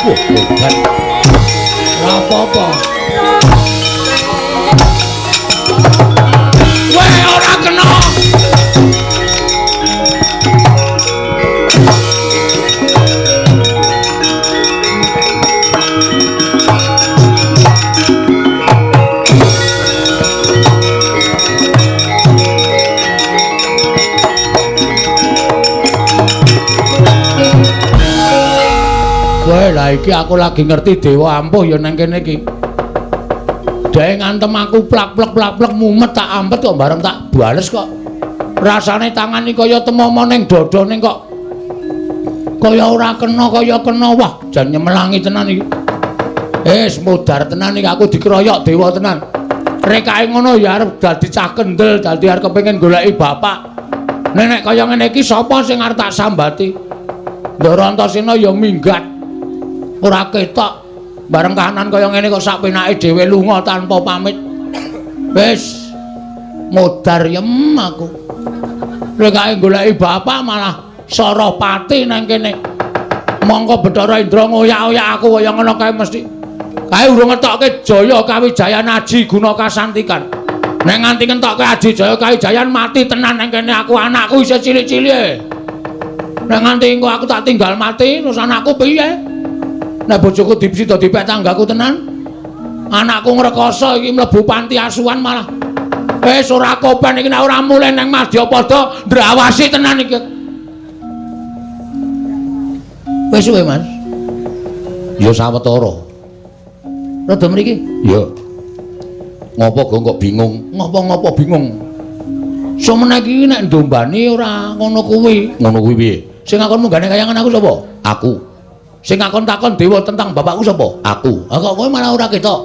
Wah, hebat. Ora apa-apa. Weh, ora kena. Weh, lah iki aku lagi ngerti dewa ampuh ya nang kene iki. Dae ngantem aku plak-plek mumet tak ampet kok bareng tak bales kok. Rasane tangan iki kaya temomo ning dada ning kok kaya ora kena kaya kena. Wah, jan nyemelangi tenan iki. Wis modar tenan iki aku dikeroyok dewa tenan. Rekake ngono ya arep dadi cah kendel, dadi arep kepengin goleki bapak. Nek nek kaya ngene iki sapa sing arep tak sambati? Ndara Antasena ya minggat. Ora ketok bareng kahanan kaya ngene kok sak penake dhewe lunga tanpa pamit. Wis modar yem aku. Rekake goleki bapak malah sara pati nang kene. Mongko Bathara Indra ngoyak-oyak aku kaya ngono kae mesti. Kae urung ngetokke Jaya Kawijayan Aji Guna Kasantikan. Nek nganti ngetokke Aji Jaya Kawijayan mati tenan nang kene aku, anakku isih cilik-cilik. Nek nganti engko aku tak tinggal mati terus anakku piye? Nek bojoku dipsida dipek tanggaku tenan. Anakku ngrekoso iki mlebu panti asuhan malah. Wis ora kopen iki nek ora mulih nang Madyapada ndrawasi tenan iki. Wis suwe, Mas. Ya sawetara. Rada mriki? Ya. Ngopo kok bingung? Ngopo-ngopo bingung. Somene iki nek ndombani ora ngono kuwi. Ngono kuwi piye? Sing ngakon munggane kayangan aku sapa? Aku. Sing ngakon takon dewa tentang bapakku sapa? Aku. Ha kok kowe malah ora ketok.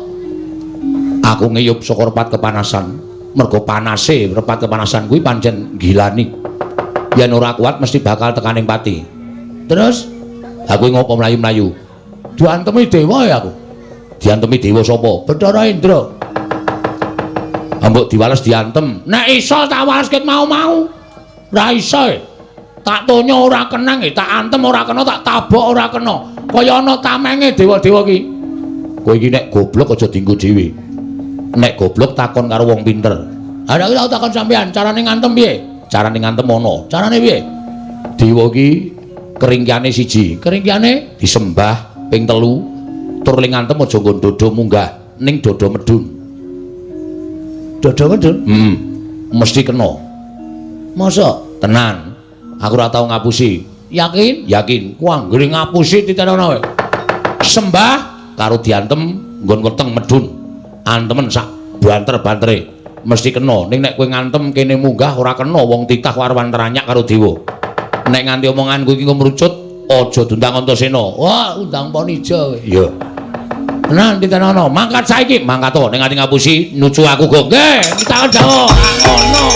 Aku ngiyup saka repat kepanasan. Mergo panase repat kepanasan kuwi pancen gilani. Yen ora kuat mesti bakal tekaning pati. Terus aku ngopo mlayu-mlayu? Diantemi dewa ya aku. Diantemi dewa sapa? Bathara Indra. Ambok diwales diantem. Nek iso tak wales ket mau-mau. Ora iso. Tak tonyo ora kenang, tak antem ora kena, tak tabok ora kena. Kaya ana tamenge dewa-dewa ki. Kowe iki nek goblok aja dienggo dhewe. Nek goblok takon karo wong pinter. Ha nek aku takon sampean, carane ngantem piye? Carane ngantem ana. Carane piye? Dewa ki keringkiane siji, keringkiane disembah ping 3, tur ling ngantem aja nggon dodo munggah, ning dodo medun. Dodo medun? Mesti kena. Masa? Tenan. Aku ora tau ngapusi. Yakin? Yakin. Ku anggere ngapusi titenono kowe. Sembah karo diantem nggon weteng medun. Antemen sak banter-bantere mesti kena. Ning nek kowe ngantem kene munggah ora kena, wong titah warwan teranyak karo dewa. Nek nganti omonganku iki ngrucut, aja diundang Antasena. Wah, undang Ponija kowe. Iya. Tenan titenono, mangkat saiki, mangkat to. Nek nganti ngapusi nucu aku go. Nggih, kita Jawa. Ngono.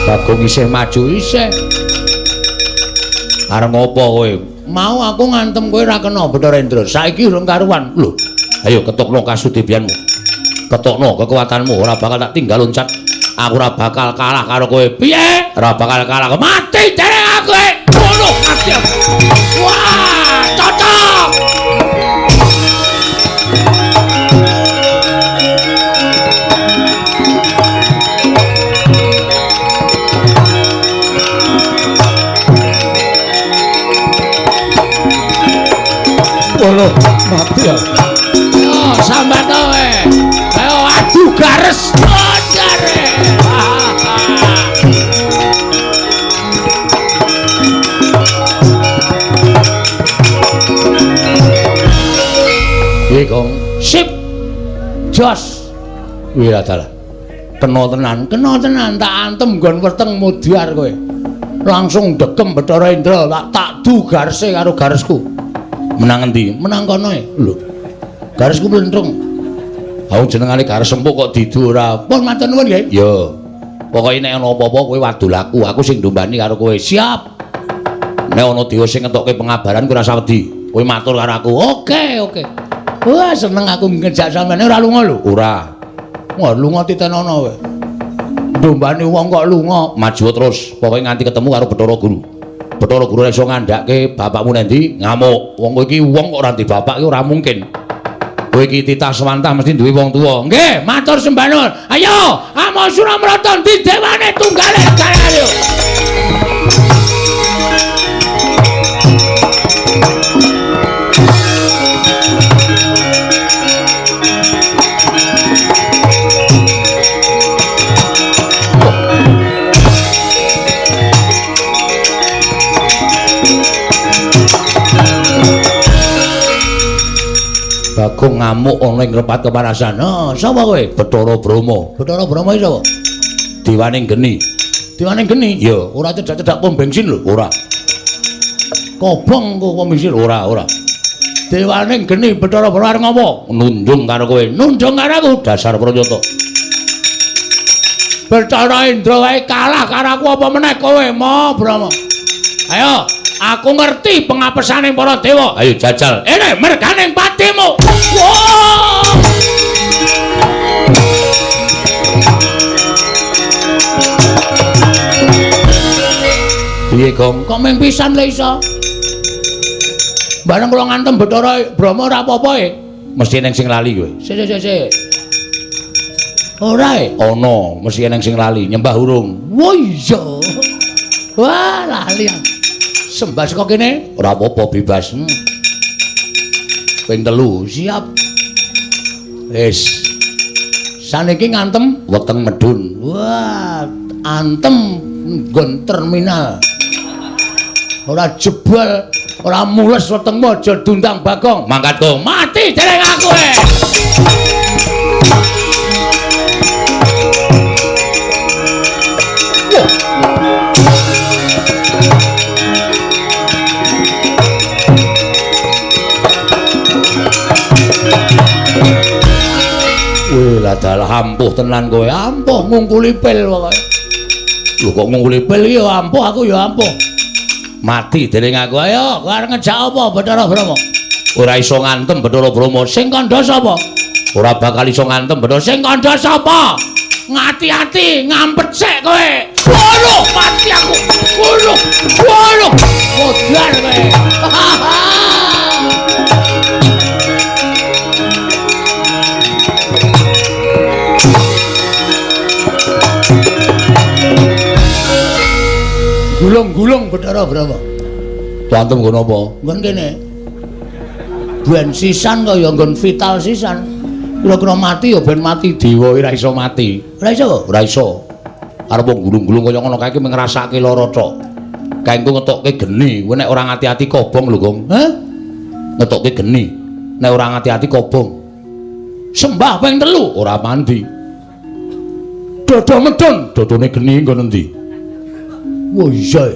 Bagong isih maju isih. Arep ngopo kowe? Mau aku ngantem kowe ora kena Bathara Indra. Saiki urung karuan. Lho, ayo ketokno kasudebianmu. Ketokno kekuatanmu, ora bakal tak tinggal loncat. Aku ora bakal kalah karo kowe. Piye? Ora bakal kalah. Mati dereng aku. Ngono mati aku. Wah, cocok. Waduh, mati ya. Yo, sambat kowe. Ayo adu gares. Jare. Piye, Kong? Sip. Jos. Wih, dalah. Kena tenan, kena tenan tak antem nggon weteng mudhar kowe. Langsung dekem Bathara Indra, tak du garse karo garesku. Menang endi? Menang kono e. Lho. Garesku mlentrung. Aku jenengane gares empuk kok didu ora. Pun matur nuwun nggih. Ya. Pokoke nek ana apa-apa kowe wadul aku, aku sing ndombani karo kowe. Siap. Nek ana dewa sing ngetokke pengabaran kowe ora usah wedi. Kowe matur karo aku. Oke, oke. Wah, seneng aku ngejak sampeyan ora lunga lho. Ora. Wah, lunga titenono kowe. Ndombani wong kok lunga, maju terus. Pokoke nganti ketemu karo Bathara Guru. Bathara Guru iso ngandhake bapakmu nendi ngamuk. Wong kowe iki wong kok ora ndek bapak iki ora mungkin. Kowe iki titah sewantah mesti duwe wong tuwa. Nggih, matur sembah nuwun. Ayo, Amasura mrata ndi dewane tunggale ayo. Bagong ngamuk ana ing repat kepanasan. "Oh, sapa kowe?" "Bathara Brahma." "Bathara Brahma iki sapa?" "Dewaning geni." "Dewaning geni?" "Ya, ora cedhak-cedhak pom bensin lho." "Ora." "Kobong kok pom bensin?" "Ora, ora." "Dewaning geni Bathara Brahma arep ngopo?" "Nundung karo kowe." "Nundung karo aku?" "Dasar pranyata." "Bathara Indra wae kalah karo aku apa meneh kowe, Ma Brahma?" "Ayo, aku ngerti pengapesane para dewa. Ayo jajal. Ene merganing patimu." Wah! Piye, Gong? Kok mung pisan le iso? Bareng kula ngantem Bathara Brahma ora apa-apa e. Mesti eneng sing lali kowe. Sik sik sik. Ora e? Ana, mesti eneng sing lali. Nyembah urung. Wah iya. Wah, lali. Sembah saka kene ora apa-apa bebas. Ping 3 siap. Wis. Saniki ngantem weteng medun. Wah, antem nggon terminal. Ora jebol, ora mules wetengmu aja diundang Bagong. Mangkat Gong, mati dereng aku e. Wih, lah dalah ampuh tenan kowe. Ampuh ngungkuli pil pokoke. Lho kok ngungkuli pil iki ya ampuh, aku ya ampuh. Mati dening aku. Ayo, kowe arep ngejak apa Bathara Brahma? Ora iso ngantem Bathara Brahma. Sing kandha sapa? Ora bakal iso ngantem Bathara. Sing kandha sapa? Ngati-ati, ngampet sik kowe. Waduh, mati aku. Waduh, waduh. Modar kowe. Gulung-gulung Bathara Brahma. Tuantem nggon apa? Nggon kene. Ben sisan kaya nggon vital sisan. Kira-kira mati ya ben mati dewa ora iso mati. Ora iso? Ora iso. Arep gulung-gulung kaya ngono kae iki ngrasake lara tok. Kae engko ngetokke geni, kowe nek ora ngati-ati kobong lho, Gong. Hah? Ngetokke geni. Nek ora ngati-ati kobong. Sembah ping 3 ora mandi. Dodo medun, dodone geni nggon endi? Wah iya.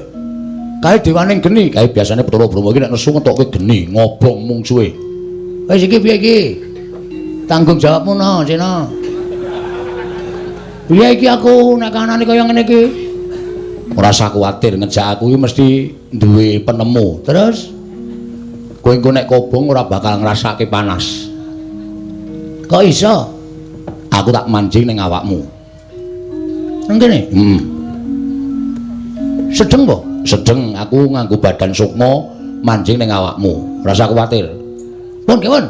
Kae dewaning geni, kae biasane Bathara Brahma iki nek nesu ngetokke geni, ngobong mungsuhe. Wis iki piye iki? Tanggung jawabmu no, Sena. Piye iki aku nek kanane kaya ngene iki? Ora usah kuwatir, ngejak aku iki mesti duwe penemu. Terus kowe engko nek kobong ora bakal ngrasake panas. Kok iso? Aku tak mancing ning awakmu. Nang kene? Heeh. Sedeng po? Sedeng, aku nganggo badan sukma mancing ning awakmu. Ora usah kuwatir. Pun, pun.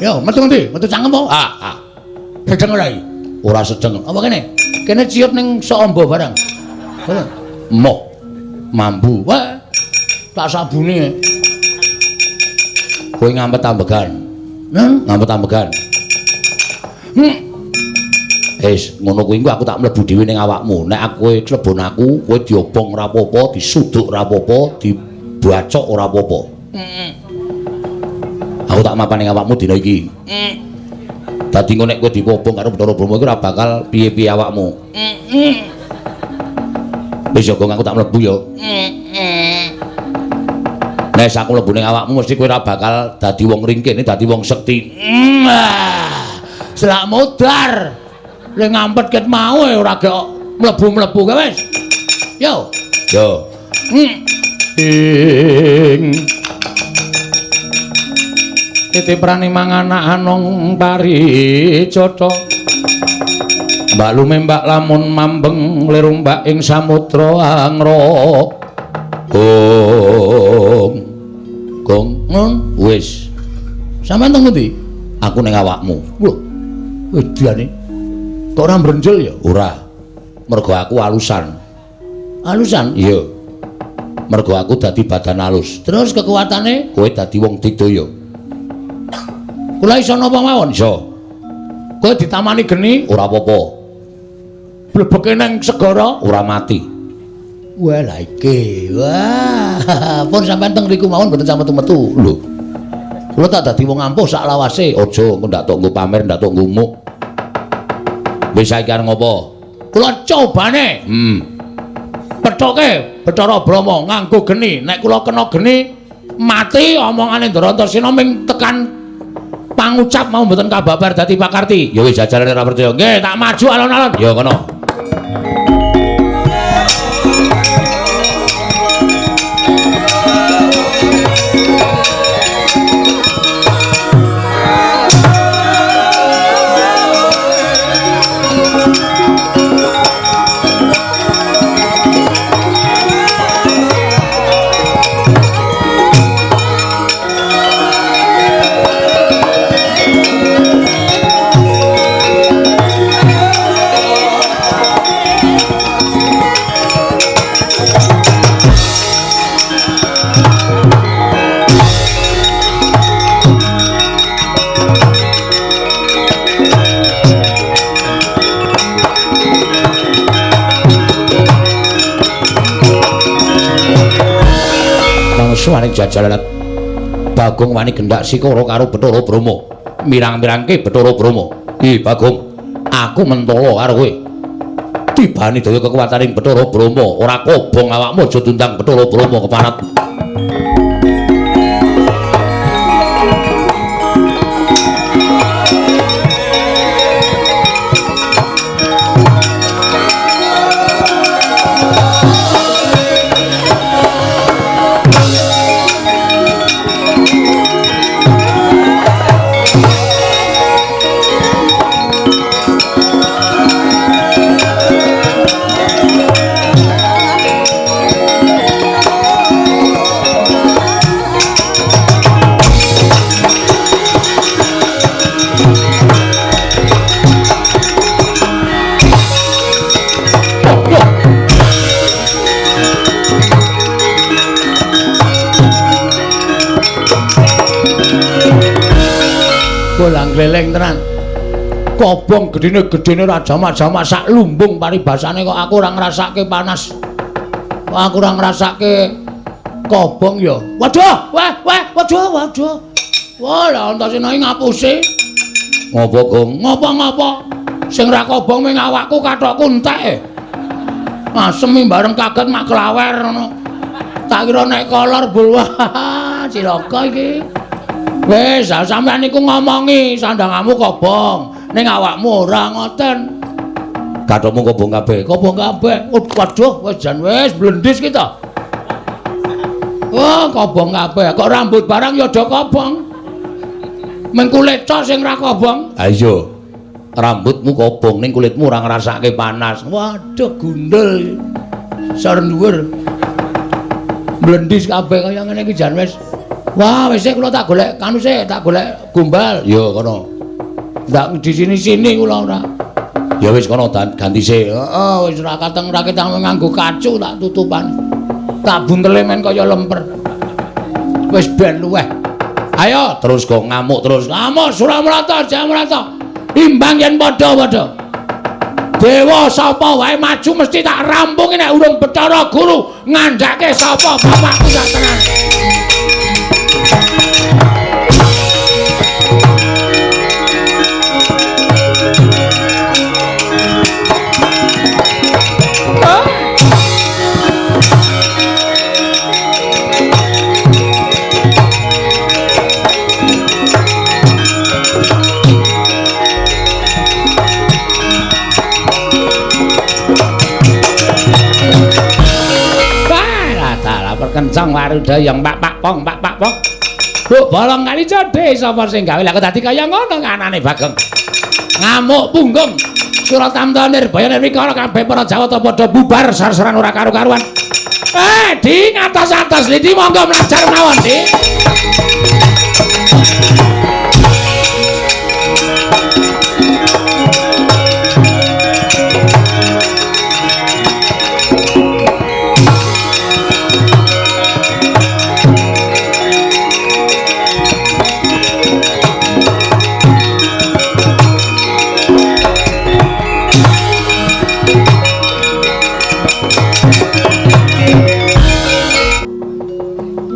Yo, metu ngendi? Metu cangkem po? Ah, ah. Sedeng ora iki? Ora sedeng. Apa kene? Kene ciut ning sok amba barang. Moh. Mambu. Wah. Tak sabune. Kowe ngampet ambegan. Ngampet ambegan. Wis, ngono kuwi engko aku tak mlebu dhewe ning awakmu. Nek aku klebon aku, kowe diobong ora apa-apa, disuduk ora apa-apa, dibacok ora apa-apa. Aku tak mapan ning awakmu dina iki. Dadi engko nek kowe diobong karo Bathara Brahma iki ora bakal piye-piye awakmu. Wis ya Gong, aku tak mlebu ya. Nek aku mlebu ning awakmu mesti kowe ora bakal dadi wong ringkih, dadi wong sekti. Selak modar. Le ngampet ket mau ora gek mlebu-mlebu kae wis. Yo. Yo. Ing titi prani manganak anong paricotha. Mbak lumembak lamun mambeng lirumbak ing samudra angra. Gong. Gong ngon wis. Sampeyan teng ngendi? Aku ning awakmu. Lho. Wedane. Kok ora mbrenjel ya? Ora. Mergo aku alusan. Alusan? Iya. Mergo aku dadi badan alus. Terus kekuatane kowe dadi wong digdaya. Kula iso napa mawon? Iso. Kowe ditamani geni ora apa-apa. Blebeke nang segara ora mati. Wah lah iki. Wah, pun sampean teng mriku mawon mboten sampe metu. Lho. Kula tak dadi wong ampuh sak lawase. Aja engko ndak tok nggo pamer, ndak tok ngumuk. Wis saiki arep ngopo? Kula cobane. Pethoke Bathara Brahma nganggo geni. Nek kula kena geni mati omongane Ndara Antasena ming tekan pangucap mau mboten kababar dadi pakarti. Ya wis jajalane ora percaya. Nggih, tak maju alon-alon. Ya kono. Suwane jajalan Bagong wani gendak sikara karo Bathara Brahma. Mirang-mirangke Bathara Brahma. Ki Bagong, aku mentala karo kowe. Tibane daya kekuwataning Bathara Brahma, ora kobong awakmu aja diundang Bathara Brahma keparat. Bolang gleleng tenan. Kobong gedene-gedene ora jamak-jamak sak lumbung paribasane kok aku ora ngrasake panas. Kok aku ora ngrasake kobong ya. Waduh, wah, wah, waduh, waduh. Wah, lah Antasena iki ngapusi. Ngopo, Gong? Ngopo-ngopo? Sing ra kobong ming awakku kathokku entek. Asem bareng kaget mak klawer ngono. Tak kira nek kolor bul. Wah, cilaka iki. Wis, sampean niku ngomongi sandangamu kobong, ning awakmu ora ngoten. Kathokmu kobong kabeh, kobong kabeh. Waduh, wis jan wis blendis ki to. Wah, kobong kabeh. Kok rambut barang ya do kobong. Meng kulit tok sing ra kobong. Ha iya. Rambutmu kobong ning kulitmu ora ngrasake panas. Waduh, gundul. Sor dhuwur. Blendis kabeh kaya ngene iki jan wis. Wah, wis kula tak golek kanu sik, tak golek gombal. Ya kono. Ndak di sini-sini kula ora. Ya wis kono ganti sik. Heeh, wis ora kateng ora ketang nganggo kacu tak tutupan. Tak buntele men kaya lemper. Wis ben luweh. Ayo terus kok ngamuk terus. Ngamuk Suramrata, Jamrata. Imbang yen padha-padha. Dewa sapa wae maju mesti tak rampungi nek urung Bathara Guru ngandhake sapa bapakku sak tenan. Bagong Warudayang pak pak pong pak pak pong. Bu bolong kali jodhe sapa sing gawe lah kok dadi kaya ngono anane Bagong. Ngamuk punggung. Suratamta Nirbaya Nirwikara kabeh para Jawata padha bubar sar-saran ora karu-karuan. Di ngatos-atos Lidi monggo mlajar mawon, Di.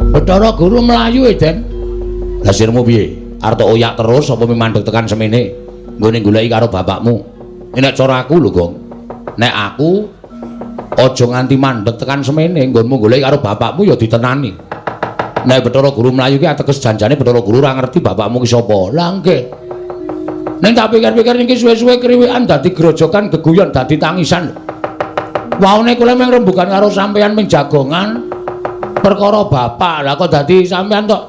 Bathara Guru mlayu e, Den. Lah sirmu piye? Arep oyak terus apa mandeg tekan semene? Nggone goleki karo bapakmu. Nek cara aku lho, Gong. Nek aku aja nganti mandeg tekan semene, nggonmu goleki karo bapakmu ya ditenani. Nek Bathara Guru mlayu ki ateges janjane Bathara Guru ora ngerti bapakmu ki sapa. Lah nggih. Ning tak pikir-pikir niki suwe-suwe kriwikan dadi grojokan geguyon dadi tangisan. Waune kula mung rembugan karo sampeyan ming jagongan perkara bapak. Lah kok dadi sampeyan tok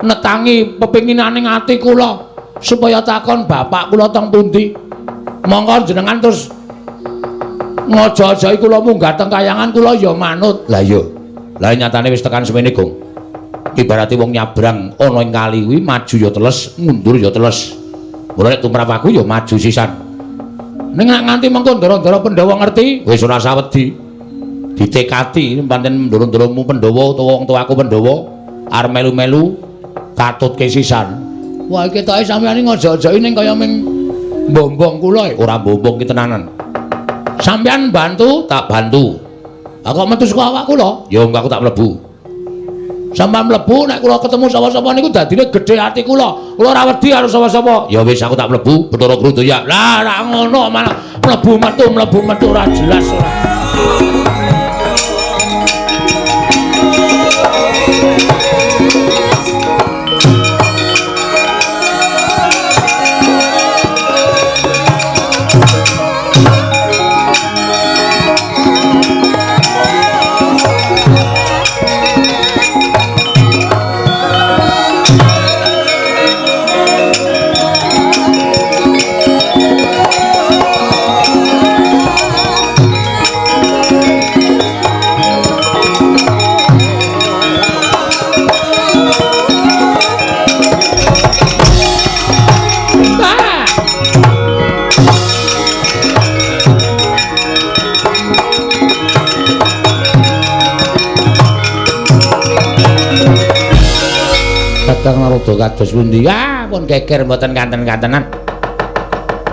netangi pepinginane ati kula supaya takon bapak kula teng pundi. Monggo jenengan terus ngojo-ojoki kula munggah teng kayangan kula ya manut. Lah iya. Lah nyatane wis tekan semene, Gong. Ibarate wong nyabrang ana ing kali kuwi maju ya teles, mundur ya teles. Mula nek tumrap aku ya maju sisan. Ning nek nganti mengko ndara-ndara Pandhawa ngerti, wis ora sawedi. Ditekati pancen ndoro-ndoromu Pandhawa utawa wong tuaku Pandhawa arep melu-melu katutke sisan. Wah iki ketoke sampeyan iki ngojo-ojoki ning kaya ming mbombong kula. Ora mbombong ki tenanan. Sampeyan bantu, tak bantu. Lah kok metu saka awak kula? Ya engko aku tak mlebu. Sampeyan mlebu nek kula ketemu sapa-sapa niku dadine gedhe ati kula. Kula ora wedi karo sapa-sapa. Ya wis aku tak mlebu, Bathara Guru ya. Lah ora ngono malah mlebu metu ora jelas ora. Kakang Narada kados pundi? Ah, pun geger mboten kanten-kantenan.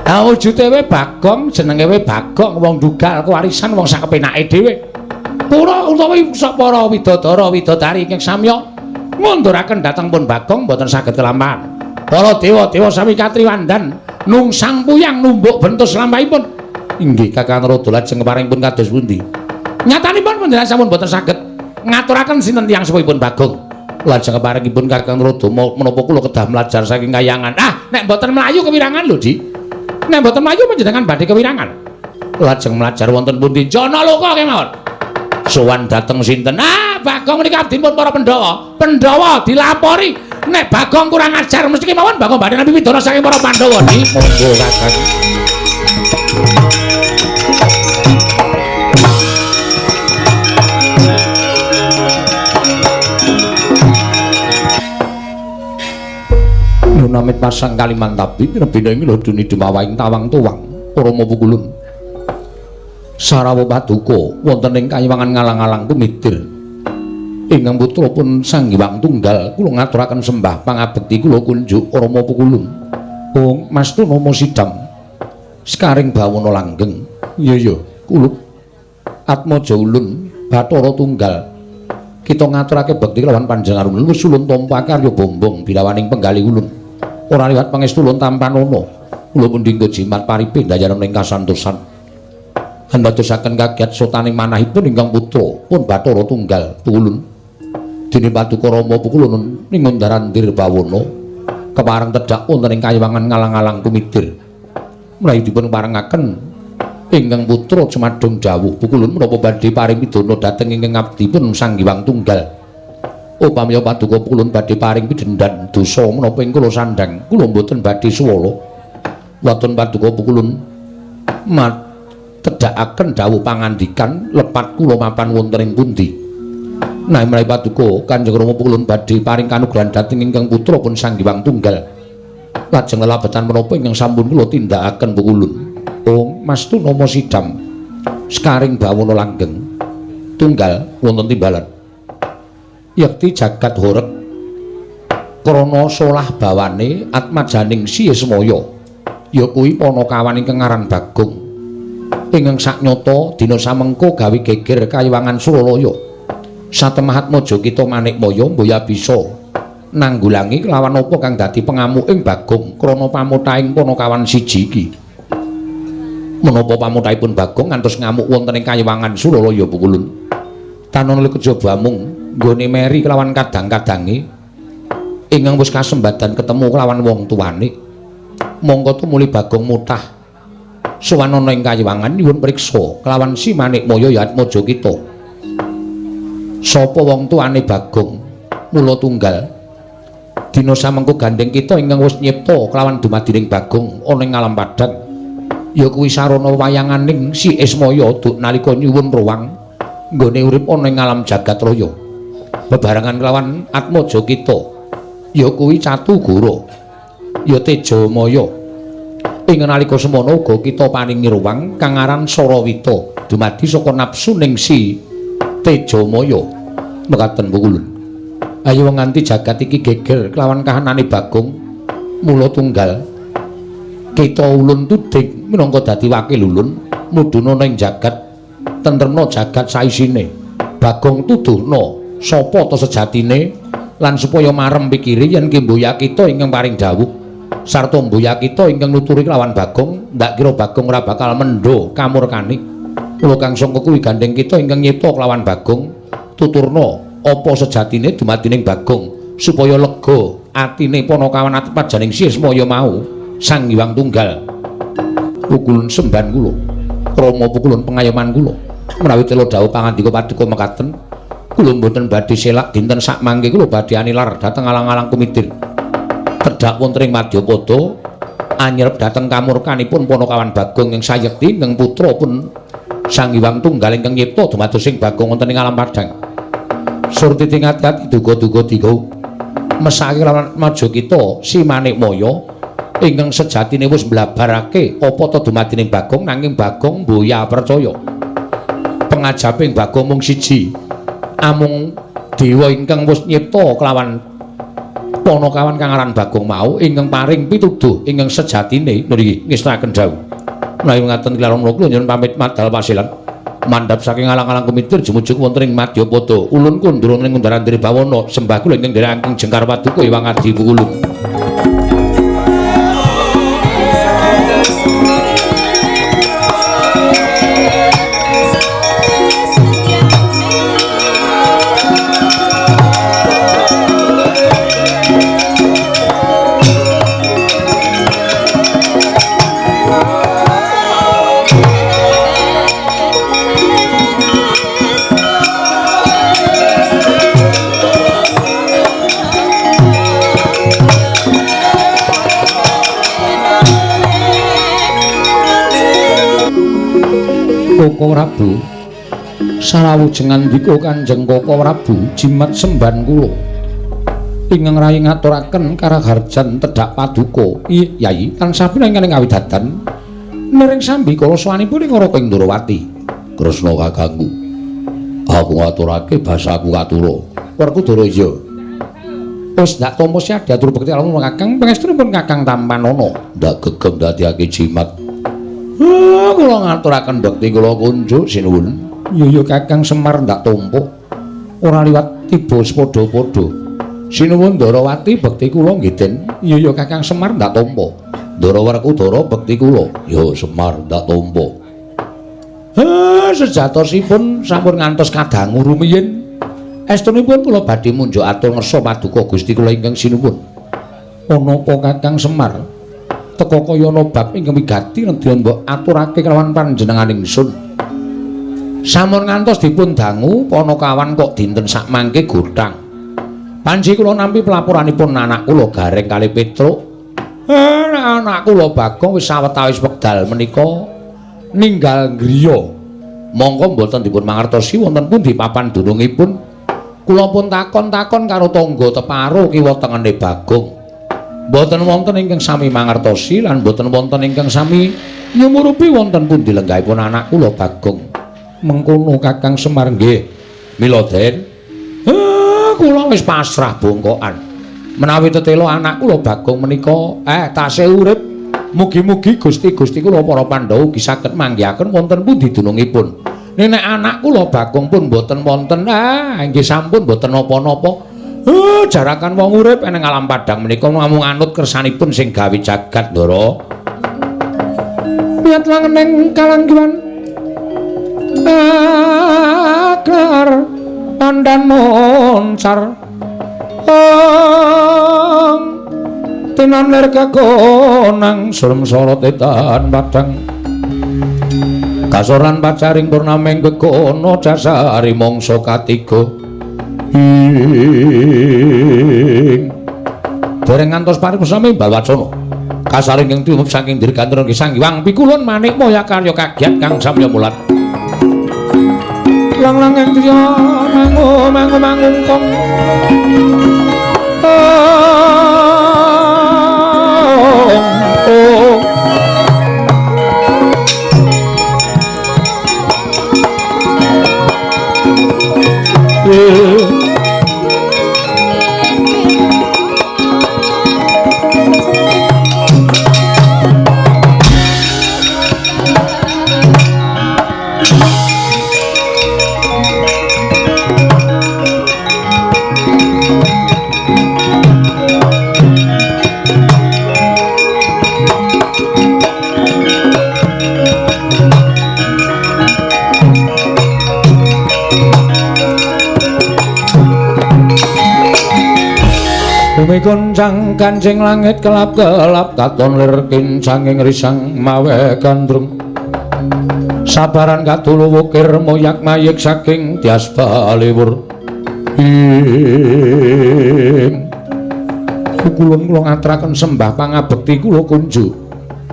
Ah, wujude we Bagong, jenenge we Bagong, wong dugal kewarisan wong sak kepenake dhewe. Pura utawi sak para widodara widodari ingkang samya ngunduraken dhateng pun Bagong mboten saged kelampahan. Para dewa-dewa sami katriwandan nungsang puyang numbuk bentus lampahipun. Inggih Kakang Narada lajeng keparing pun kados pundi? Nyatanipun panjenengan sampun mboten saged ngaturaken sinten tiyang sepuhipun Bagong. Lajeng keparingipun Kakang Narada menapa kula kedah mlajar saking kayangan. Ah, nek mboten mlayu kewirangan lho, Di. Nek mboten mlayu panjenengan badhe kewirangan. Lajeng mlajar wonten pundi? Janaloka kemawon. Sowan dhateng sinten? Ah, Bagong menika abdipun para Pandhawa. Pandhawa dilapori nek Bagong kurang ajar mesti kemawon Bagong badhe nampi pidana saking para Pandhawa, Di. Monggo Kakang. Namit pasang Kalimantabi rebina ing loduni dumawaing tawang tuwang Rama pukulun Sarawa paduka wonten ing kayiwangan ngalang-alang tumidir ingkang putra pun Sang Hyang Tunggal kula ngaturaken sembah pangabekti kula kunjuk Rama pukulun. Ong Mastu nama sidam sekaring bawana langgeng. Iya iya kulup Atmaja ulun Bathara Tunggal kita ngaturake bekti kelawan panjenengan ulun wis ulun tampa karya bombong bilawaning penggalih ulun. Ora liwat pangestu ulun tampanana. Kula pundi nggo jimat paripe ndayaran ing kasantosan. Andadosaken kagiat sotaning manahipun ingkang putra pun Bathara Tunggal tulun. Dene paduka Rama pukulun ning Ngundarandir bawana kepareng tedhak wonten ing kayiwangan ngalang-alang kumidir. Mlayu dipun parengaken ingkang putra jumadung dawuh pukulun menapa badhe paring pidana dhateng ingkang abdipun Sang Hyang Tunggal. Upami paduka pulun badhe paring pidhendan dosa menapa ing kula sandhang kula mboten badhe suwala. Wonten paduka pukulun tedhakaken dawuh pangandikan lepat kula mapan wonten ing pundi. Nah menawi paduka Kanjeng Rama pukulun badhe paring kanugrahan dhateng ingkang putra pun Sang Hyang Tunggal. Lajeng lelabetan menapa ingkang sampun kula tindakaken pukulun. Oh, mastu nama sidam sekaring bawana langgeng tunggal wonten timbalan. Yekti jagat horeg krana solah bawane atmajaning Si Ismaya ya kuwi panakawan ingkang aran Bagong. Ingkang saknyata dina samengko gawe geger kayiwangan Suralaya. Satemah atmaja kita Manikmaya mboya bisa nanggulangi kelawan apa kang dadi pengamuking Bagong krana pamutaing panakawan siji iki. Menapa pamutahipun Bagong ngantos ngamuk wonten ing kayiwangan Suralaya pukulun. Tanana kejaba amung nggone meri kelawan kadang-kadange ingkang wis kasembadan ketemu kelawan wong tuane. Mongko tumuli Bagong mutah sowan ana ing kayiwangan nyuwun priksa kelawan Si Manikmaya ya atmaja kita. Sapa wong tuane Bagong? Mula tunggal dina samengko gandheng kita ingkang wis nyipta kelawan dumadining Bagong ana ing alam padhang. Ya kuwi sarana wayanganing Si Ismaya duk nalika nyuwun ruwang nggone urip ana ing alam jagat raya. Bebarengan kelawan atmaja kita ya kuwi Catugara ya Tejamaya. Ing nalika semana uga kita paringi ruwang kang aran Sarawita dumadi saka nafsuning Si Tejamaya. Mekaten pukulun. Ayo nganti jagat iki geger kelawan kahanane Bagong. Mula tunggal kita ulun tuding minangka dadi wakil ulun mudhuna ning jagat tentremna jagat saisine. Bagong tuduhna sapa ta sejatine lan supaya marem pikire yen ki mboya kita ingkang paring dawuh sarta mboya kita ingkang nuturi kelawan Bagong, ndak kira Bagong ora bakal mendho kamurkane. Mula kang sangka kuwi gandheng kita ingkang nyipta kelawan Bagong tuturna apa sejatine dumadining Bagong supaya lega atine panakawan atmajaning Si Ismaya mau Sang Hyang Tunggal. Pukulun semban kula krama pukulun pengayoman kula menawi tela dawuh pangandika paduka mekaten kula mboten badhe selak dinten sakmangke kula badhe anilar dhateng alang-alang kumitir tedhak wonten ing madyapada anyerep dhateng kamurkanipun panakawan Bagong ing sayekti ingkang putra pun Sang Hyang Tunggal ingkang nyipta dumados sing Bagong wonten ing alam padhang. Surtiti ngati-ati duga-duga diga mesake lawan maja kita Si Manikmaya ingkang sejatine wis mblabarake apa ta dumadining Bagong nanging Bagong mboya percaya. Pengajaping Bagong mung siji, amung dewa ingkang wis nyipta kelawan panakawan kang aran Bagong mau ingkang paring pituduh ingkang sejatine nriki ngestakaken dawuh. Menawi ngaten kula kula nyuwun pamit madal pasilan mandhap saking alang-alang kumitir jumujug wonten ing madyapada. Ulun kundura ning undaran diri bawana sembah kula ingkang nderekaken jengkar paduka Hyang Adi Pukulun. Koko Prabu sarawujeng ngandika Kanjeng Koko Prabu jimat semban kula ingkang rayi ngaturaken karaharjan tedhak paduka. Yai tansah pinangan ing kawidadan nering sambi kala sowanipun ing Raka Indrawati. Kresna kakangku, aku ngaturake basaku katura. Werkudara iya wis ndak tampa siap diatur bekti alun kakang pangestunipun kakang tampanana ndak gegem dadiake jimat. Kula ngaturaken bekti kula kunjuk sinuwun. Iya ya Kakang Semar ndak tampa ora liwat tiba sepadha-padha. Sinuwun Ndarawati bekti kula nggih Den. Iya ya Kakang Semar ndak tampa. Ndara Werkudara bekti kula. Ya Semar ndak tampa. Sejatosipun sampun ngantos kadangu rumiyin. Estunipun kula badhe munjuk atur ngersa paduka Gusti kula ingkang sinuwun. Ana apa Kakang Semar? Teka kaya ana bab ingkang wigati nedya mbok aturake kelawan panjenengan ingsun. Sampun ngantos dipun dangu panakawan kok dinten sakmangke gothang. Panji kula nampi pelaporanipun anak kula Gareng kali Petruk. Anak kula Bagong wis sawetawis wekdal menika ninggal griya. Mongko mboten dipun mangertosi wonten pundi papan dunungipun. Kula pun takon-takon karo tangga teparo kiwa tengene Bagong. Mboten wonten ingkang sami mangertosi lan mboten wonten ingkang sami nyumurupi wonten pundi lenggahipun anak kula Bagong. Mengkono Kakang Semar nggih. Mila Den, kula wis pasrah bongkokan. Menawi tetela anak kula Bagong menika tasih urip, mugi-mugi Gusti-gusti kula para Pandhawa ugi saged manggihaken wonten pundi dunungipun. Nek anak kula Bagong pun mboten wonten, nggih sampun mboten napa-napa. Jarakan wong urip eneng alam padhang menika namung anut kersanipun sing gawe jagat, Ndara. Piyat langeneng kalanggiwan akar pandan moncar tinan lir kekonang surem sorot etan padang kasoran pacaring purnameng kekono jasari mangsa katiga ing dereng ngantos paripurna imbal wacana kasaring ing tiumup saking dirgantara nggih Sang Hyang Pikulun manik moya karya kagiat kang samya mulat lang lang ing driya mangu mangu mangungkung Bumi goncang kancing langit kelap-kelap katon lir kincanging risang mawe gandrung sabaran kadulu wukir moyak mayik saking tias baliwur ing kukulun kula ngaturaken sembah pangabekti kula kunjuk.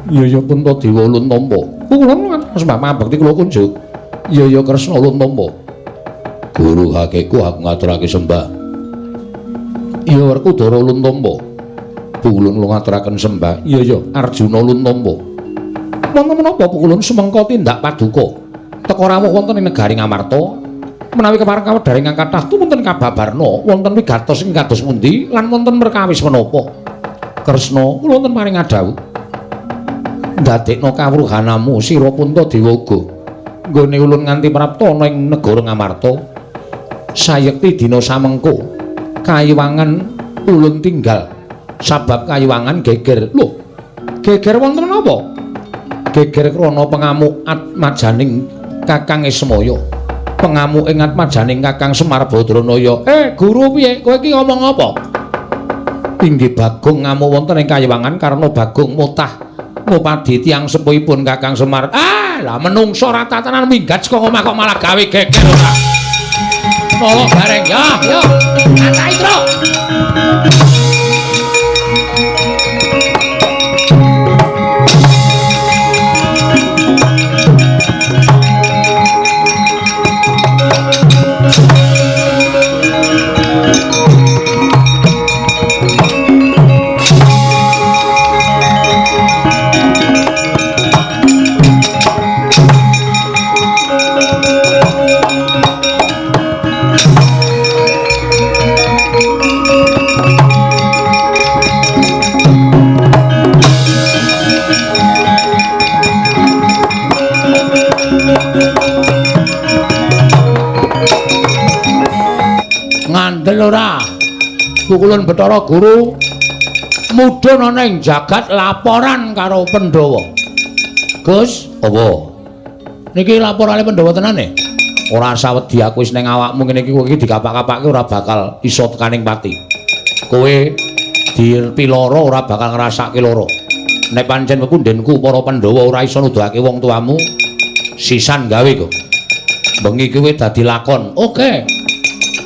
Iya ya Puntadewa ulun tampa. Kukulun ngaturaken sembah pangabekti kula kunjuk. Iya ya Kresna ulun tampa. Guru hakeku aku ngaturake sembah. Iya Werkudara ulun tampa. Pukulun kula ngaturaken sembah. Iya ya Arjuna ulun tampa. Wonten menapa pukulun sumengka tindak paduka teka rawuh wonten ing negari Ngamarta menawi kepareng kawedhar ingkang kathah tumunten kababarna wonten wigatos ing kados pundi lan wonten perkawis menapa. Kresna kula wonten paring adhawuh ndadekna kawruhanamu sira Puntadewa uga nggone ulun nganti prapta ana ing negara Ngamarta sayekti dina samengko kayiwangan ulun tinggal sabab kayiwangan geger. Lho, geger wonten menapa? Geger krana pengamuk atmajaning Kakang Ismaya. Pengamuk ing atmajaning Kakang Semar Badranaya. Guru piye? Kowe iki ngomong apa? Inggih Bagong ngamuk wonten ing kayiwangan karena Bagong mutah ngupadi tiyang sepuhipun Kakang Semar. Ah, lah menungso ora tatanan minggat saka omah kok malah gawe geger ora. Nolok bareng ya, yo. Katai, Tru. Ngandel ora? Pukulun Bathara Guru mudhun ana ing jagat laporan karo Pandhawa. Gus, apa? Niki laporane Pandhawa tenane? Ora usah wedi aku wis ning awakmu ngene iki kowe iki dikapak-kapake ora bakal iso tekaning pati. Kowe dipiloro ora bakal ngrasake lara. Nek pancen pepundhenku para Pandhawa ora iso nuduhake wong tuamu, sisan gawe kok. Bengi kowe dadi lakon. Oke.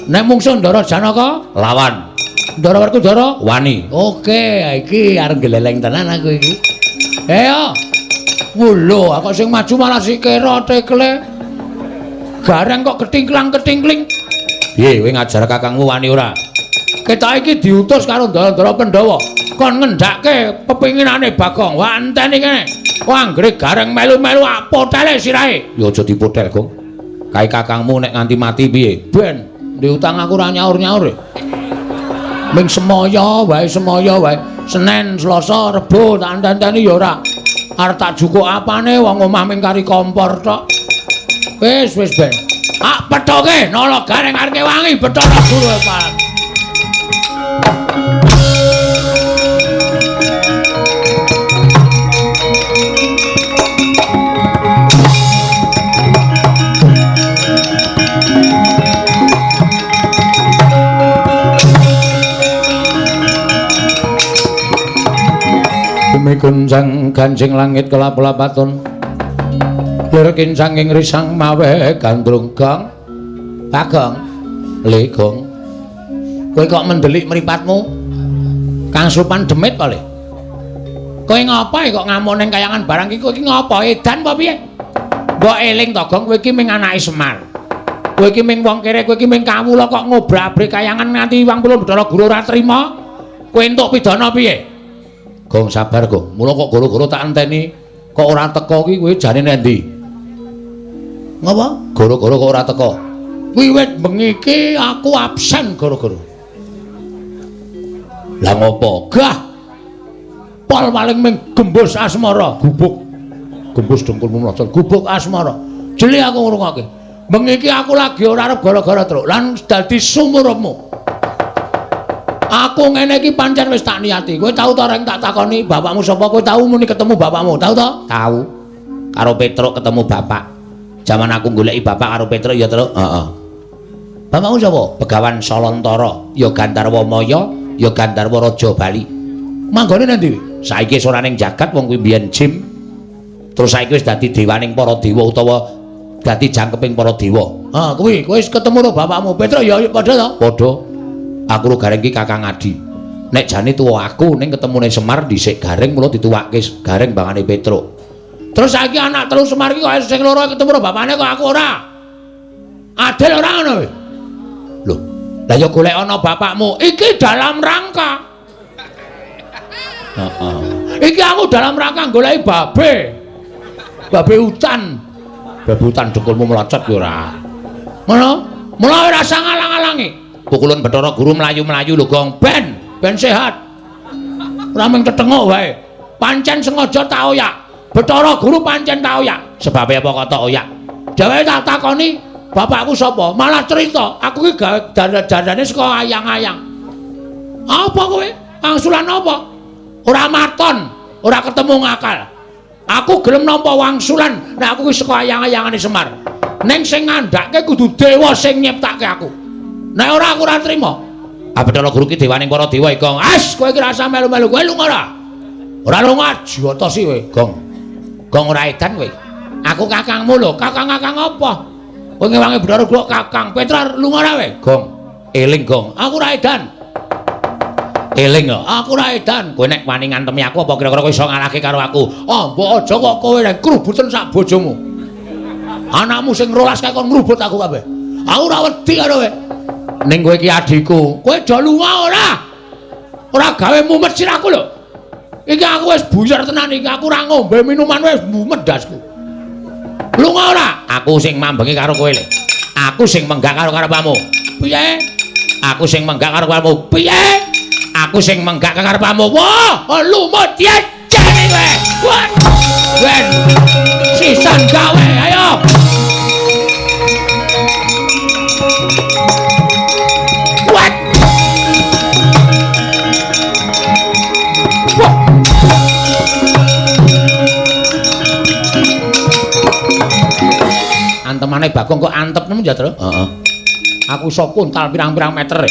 Nek mungsuh Ndara Janaka lawan. Ndara Werkudara wani. Oke, iki arep geleleng tenan aku iki. Ayo. Wulo, aku sing maju malah sikira tekle. Gareng kok ketingklang-ketingkling. Piye kowe ngajar kakangmu wani ora? Kita iki diutus karo Ndara-ndara Pandhawa kon ngendhake pepinginane Bagong. Wah, enteni kene. Wah, anggere Gareng melu-melu apotele sirahe. Ya aja dipotel, Gong. Kae kakangmu nek nganti mati piye? Ben, diutang aku ora nyaur-nyaur. Ming semaya wae, semaya wae. Senin, Selasa, Rebo tak enteni ya ora. Arep tak jukuk apane wong omah ming kari kompor tok. Wis, wis ben. Ah, pethoke nala Gareng arep wangi Bathara Guru parat. Bumi guncang ganjing langit kelap-lapaton. Lir kincang ing risang mawe gandrung. Gong. Bagong. Le Gong. Kowe kok mendelik mripatmu? Kang Supan demit to, Le? Kowe ngapa kok ngamuk ning kayangan barang iki? Kowe iki ngapa? Edan apa piye? Mbok eling to, Gong, kowe iki ming anake Semar. Kowe iki ming wong kere, kowe iki ming kawula kok ngobrak-abrik kayangan nganti Wang Pulung Bathara Guru ora trima. Kowe entuk pidana piye? Gong sabar, Gong. Mula kok goro-goro tak enteni kok ora teko ki kowe jane nang ndi? Ngapa? Goro-goro kok ora teko. Wiwit bengi iki aku absen goro-goro. Lah ngopo? Gah. Pol paling ming gembus asmara, gubuk. Gembus dengkulmu mlocot, gubuk asmara. Jeli aku ngrungokke. Bengi iki aku lagi ora arep gara-gara truk lan dadi sumurupmu. Aku ngene iki pancen wis tak niati. Kowe tau ta reng tak takoni bapakmu sapa? Kowe tau muni ketemu bapakmu? Tau ta? Tau. Karo Petruk ketemu bapak. Jaman aku goleki bapak karo Petruk ya, Truk. Heeh. Bapakmu sapa? Begawan Salantara, ya Gandharwa Maya, ya Gandharwa Raja Bali. Manggone nang ndi? Saiki wis ora ning jagat wong kuwi mbiyen jim. Terus saiki wis dadi dewaning para dewa utawa dadi jangkeping para dewa. Ha, kuwi kowe wis ketemu karo bapakmu. Petruk ya padha ta? Padha. Aku ro Gareng iki Kakang Adi. Nek jane tuwa aku ning ketemune Semar dhisik Gareng mula dituwake Gareng bangane Petruk. Terus saiki anak telu Semar iki kok sing loro ketemu karo bapakne kok aku ora. Adil ora ngono kowe? Lho, lah ya golek ana bapakmu. Iki dalam rangka. Heeh. Iki aku dalam rangka goleki babe. Babe hutan. Babe hutan dengkulmu mlocot ya ora. Ngono? Mula ora usah ngalang-alangi. Pukulun Bathara Guru mlayu-mlayu lho, Gong. Ben, ben sehat. Ora mung tetenguk wae. Pancen sengaja tak oyak. Bathara Guru pancen tak oyak. Sebabe apa kok tak oyak? Dheweke tak takoni, bapakku sapa? Malah cerita, aku iki gawe dandane saka ayang-ayang. Apa kowe? Wangsulan apa? Ora maton, ora ketemu ngakal. Aku gelem nampa wangsulan nek aku iki saka ayang-ayangane Semar. Ning sing ngandhake kudu dewa sing nyiptake aku. Nek ora aku ora trima. Ah Bathara Guru ki dewaning para dewa iki, Gong. As, kowe iki rasa melu-melu kowe lunga ora? Ora lunga jotosi kowe, Gong. Gong ora edan kowe. Aku kakangmu lho, kakang-kakang apa? Kowe ngewangi Bathara Guru kakang. Petra lunga ora kowe? Gong. Eling, Gong. Aku ora edan. Eling kok. Aku ora edan. Kowe nek wani ngantemi aku apa kira-kira kowe iso ngalahke karo aku? Oh, mbok aja kok kowe nek krubuten sak bojomu. Anakmu sing rolas kae kon ngrubut aku kabeh. Aku ora wedi karo kowe. Ning kowe iki adhiku, kowe aja lunga ora. Ora gawe mumet sirahku lho. Iki aku wis buyar tenan iki, aku ora ngombe minuman wis mumet ndasku. Lunga ora? Aku sing mambengi karo kowe lho. Aku sing menggak karo karepmu. Piye? Aku sing menggak karo karepmu. Piye? Aku sing menggak karo karepmu. Wah, lumut jejene kowe. Wah. Ben. Sisan gawe, ayo. Antemane Bagong kok antep nemen ya, Tru? Heeh. Aku iso kuntal pirang-pirang meter.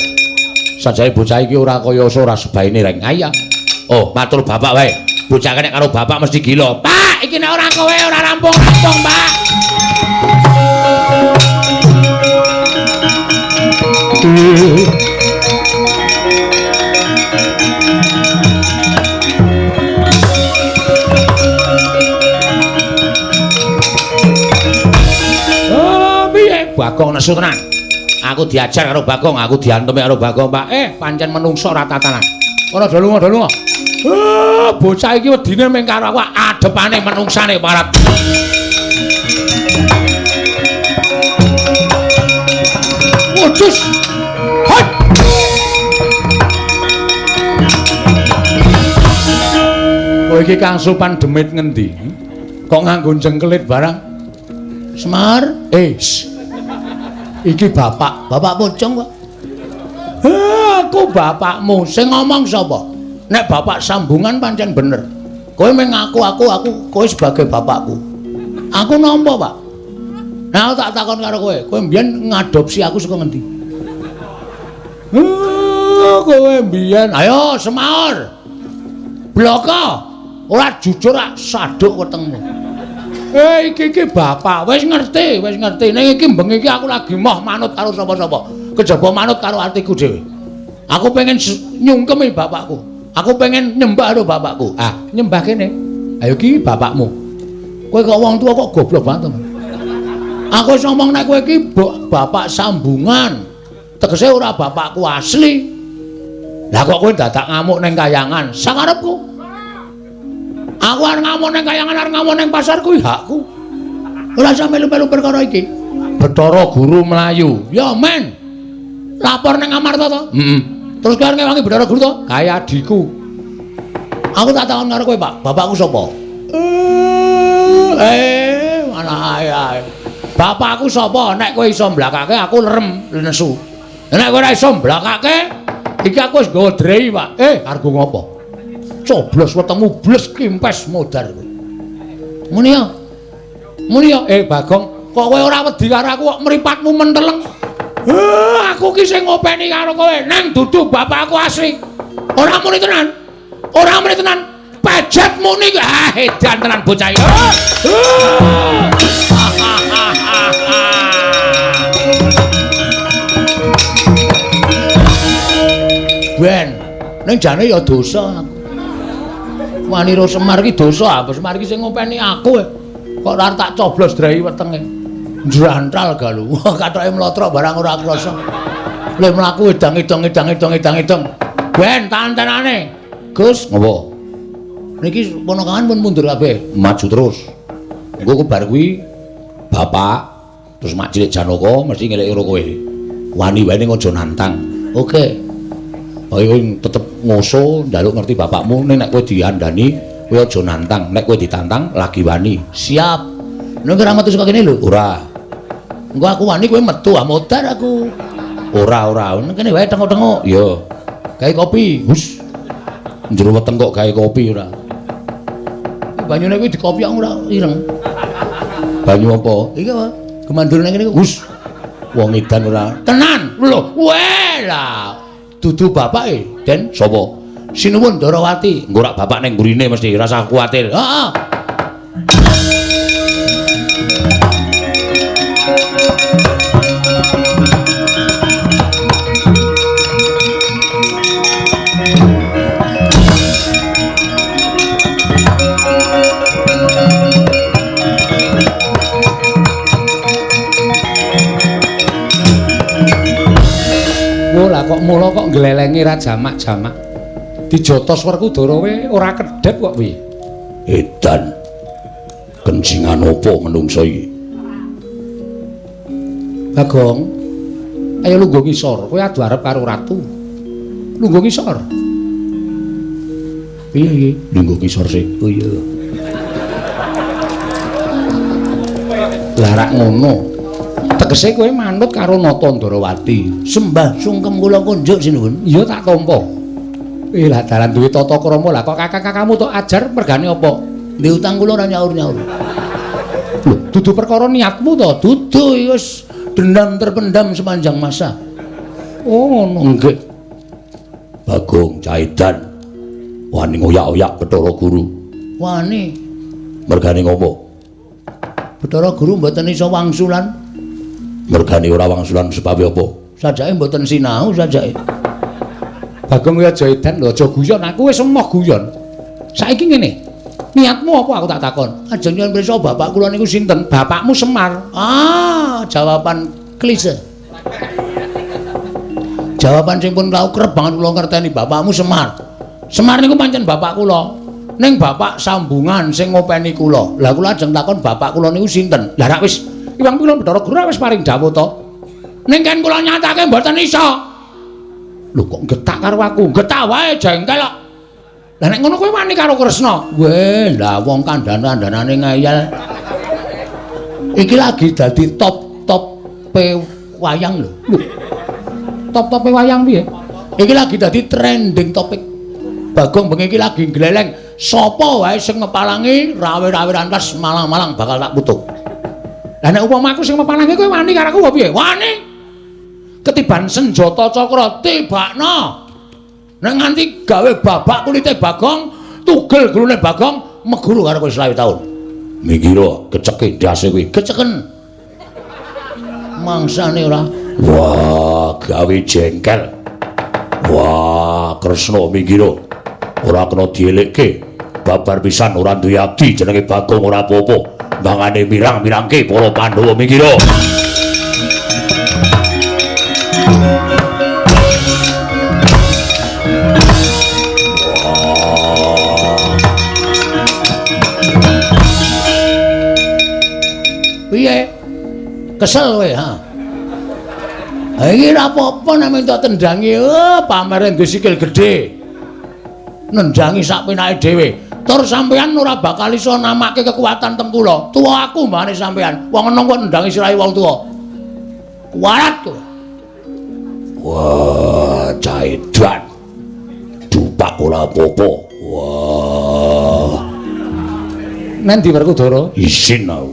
Sajane bocah iki ora kaya ora sebaine reng. Ayo. Oh, matur bapak wae. Bocah nek karo bapak mesti gila. Pak, iki nek ora kowe ora rampung-rampung, Pak. Sampai Bagong nesu tenan. Aku diajar karo Bagong, aku diantemi karo Bagong, Pak. Pancen menungso ora tatanan. Ora do lunga, do lunga. Bocah iki wedine mung karo aku adepane menungsane parat. Wujus. Hot. Kowe iki Kang Sopan demit ngendi? Kok nganggo jengkelit barang? Semar, iki bapak, bapak pocong kok. Aku bapakmu, sing ngomong sapa? Nek bapak sambungan pancen bener. Kowe mung ngaku aku kowe sebagai bapakku. Aku nampa, Pak. Nah, aku tak takon karo kowe, kowe mbiyen ngadopsi aku saka ngendi? Kowe mbiyen, ayo semaur. Bloko. Ora jujur ak saduk wetengmu. Iki bapak wis ngerti, wis ngerti. Ning iki bengi iki aku lagi moh manut karo sapa-sapa. Kejaba manut karo atiku dhewe. Aku pengen nyungkemi bapakku. Aku pengen nyembah karo bapakku. Ah, nyembah kene. Ayo iki bapakmu. Kowe kok wong tua kok goblok banget. Aku wis ngomong nek kowe iki bapak sambungan. Tegese ora bapakku asli. Lah kok kowe dadak ngamuk ning kayangan? Sakarepku. Aku arep ngamuk ning kayangan, arep ngamuk ning pasar kuwi hakku. Ora usah melu-melu perkara iki. Bathara Guru mlayu. Ya men. Lapor ning Amarta to? Heeh. Terus kowe arep ngewangi Bathara Guru to? Kae adhiku. Aku tak takon karo kowe, Pak. Bapakku sapa? Malah ae. Bapakku sapa? Nek kowe iso mblakake aku lerem nesu. Nek kowe ora iso mblakake, iki aku wis nggawa drei, Pak. Argo ngopo? Coblos wetengmu bles kimpes modar kowe. Muni ya. Muni ya, Bagong, kok kowe ora wedi karo aku kok mripatmu menteleng? Aku ki sing ngopeni karo kowe, nang dudu bapakku asli. Ora muni tenan. Ora muni tenan. Pejet muni. Ah, edan tenan bocah iki. Ben, ning jane ya dosa aku. Wanira Semar iki dosa, apa Semar iki sing ngopeni aku. Kok ora tak coblos drei wetenge. Njrantal galu. Wah, kathoke mlotrok barang ora krasa. Le mlaku edang-edang edang-edang edang-edang. Ben, tantenane. Gus, ngopo? Niki ponakan pun mundur kabeh, maju terus. Engko bar kuwi bapak terus mak cilik Janaka mesti ngeleki karo kowe. Wani wae ning aja nantang. Oke. Kowe tetep ngoso njaluk ngerti bapakmu, ning nek kowe diandani kowe aja nantang, nek kowe ditantang lagi wani. Siap. Nek ora metu saka kene lho. Ora. Engko aku wani kowe metu, ah modar aku. Ora ora, ning kene wae tengok-tengok. Ya. Gawe kopi. Hus. Njero weteng kok gawe kopi ora. Banyune kuwi dikopi aku ora ireng. Banyu apa? Iki apa? Gemandur ning kene. Hus. Wong edan ora. Tenan. Lho, weh lah. Dudu bapake, Den, sapa? Sinuwun Ndarawati. Engko rak bapak ning mburine mesti ora usah kuwatir. Heeh. Lah kok mula kok nglelengi ra jamak-jamak. Dijotos Werkudara we ora kedhep kok piye? Edan. Kencingan apa menungso iki? Bagong, ayo lungguh ngisor, kowe adu arep karo ratu. Lungguh ngisor. Piye iki? Lungguh ngisor sik. Oh iya. Lah rak ngono. Tegese kowe manut karo Nata Ndarawati. Sembah sungkem kula kunjuk sinuwun. Iya tak tampa. Lah dalan duwe tata krama lah kok kakak-kakakmu tok ajar mergane apa? Ndek utang kula ora nyaur-nyaur. Lho, dudu perkara niatmu to? Dudu wis dendam terpendam sepanjang masa. Oh ngono. Nggih. Bagong Caidan wani ngoyak-oyak Bathara Guru. Wani. Mergane ngopo? Bathara Guru mboten iso wangsulan. Mergane ora wangsulan sebabe apa? Sajake mboten sinau sajake. Bagong kowe aja edan lho, aja guyon. Aku wis emoh guyon. Saiki ngene. Niatmu apa aku tak takon? Ajeng nyuwun pirsa bapak kula niku sinten? Bapakmu Semar. Ah, jawaban Klise. Jawaban sing pun tau kerep banget kula ngerteni bapakmu Semar. Semar niku pancen bapak kula. Ning bapak sambungan sing ngopeni kula. Lah kula ajeng takon bapak kula niku sinten? Lah rak wis Hyang kula Bathara Guru wis paring dawuh to. Ning kan kula nyatake mboten iso. Lho kok getak karo aku? Getak wae jengkel kok. Lah nek ngono kowe wani karo Kresna? Weh, lah wong kandhan-kandhanane ngeyel. Iki lagi dadi top-top wayang lho. Lho. Top-tope wayang piye? Iki lagi dadi trending topik. Bagong bengi iki lagi gleleng. Sapa wae sing ngepalangi rawe-rawe rantas malang-malang bakal tak putuk. Lah nek upama aku sing ngepalangi kowe wani karo aku apa piye? Wani. Ketiban senjata cakra tibakno. Nek nganti gawe babak kulite Bagong, tugel gulune Bagong, meguru karo kowe 25 taun. Minggiro keceke ndase kuwi. Keceken. Mangsane ora. Wah, gawe jengkel. Wah, Kresna minggiro. Ora kena dielekke. Babar pisan ora duwe abdi jenenge Bagong ora apa-apa. Mangane mirang-mirangke para Pandhawa minggiro. Piye? Kesel kowe, ha? Ha iki ora apa-apa nek minta tendangi, oh, pamere duwe sikil gedhe. Nendangi sak penake dhewe. Tur sampeyan ora bakal iso namake kekuatan teng kula. Tuwa aku mbane sampeyan. Wong enom kok nendangi sirahe wong tuwa. Kuwarat kowe. Wah, caedan. Dupak ora apa-apa. Wah. Nanti Werkudara? Isin aku.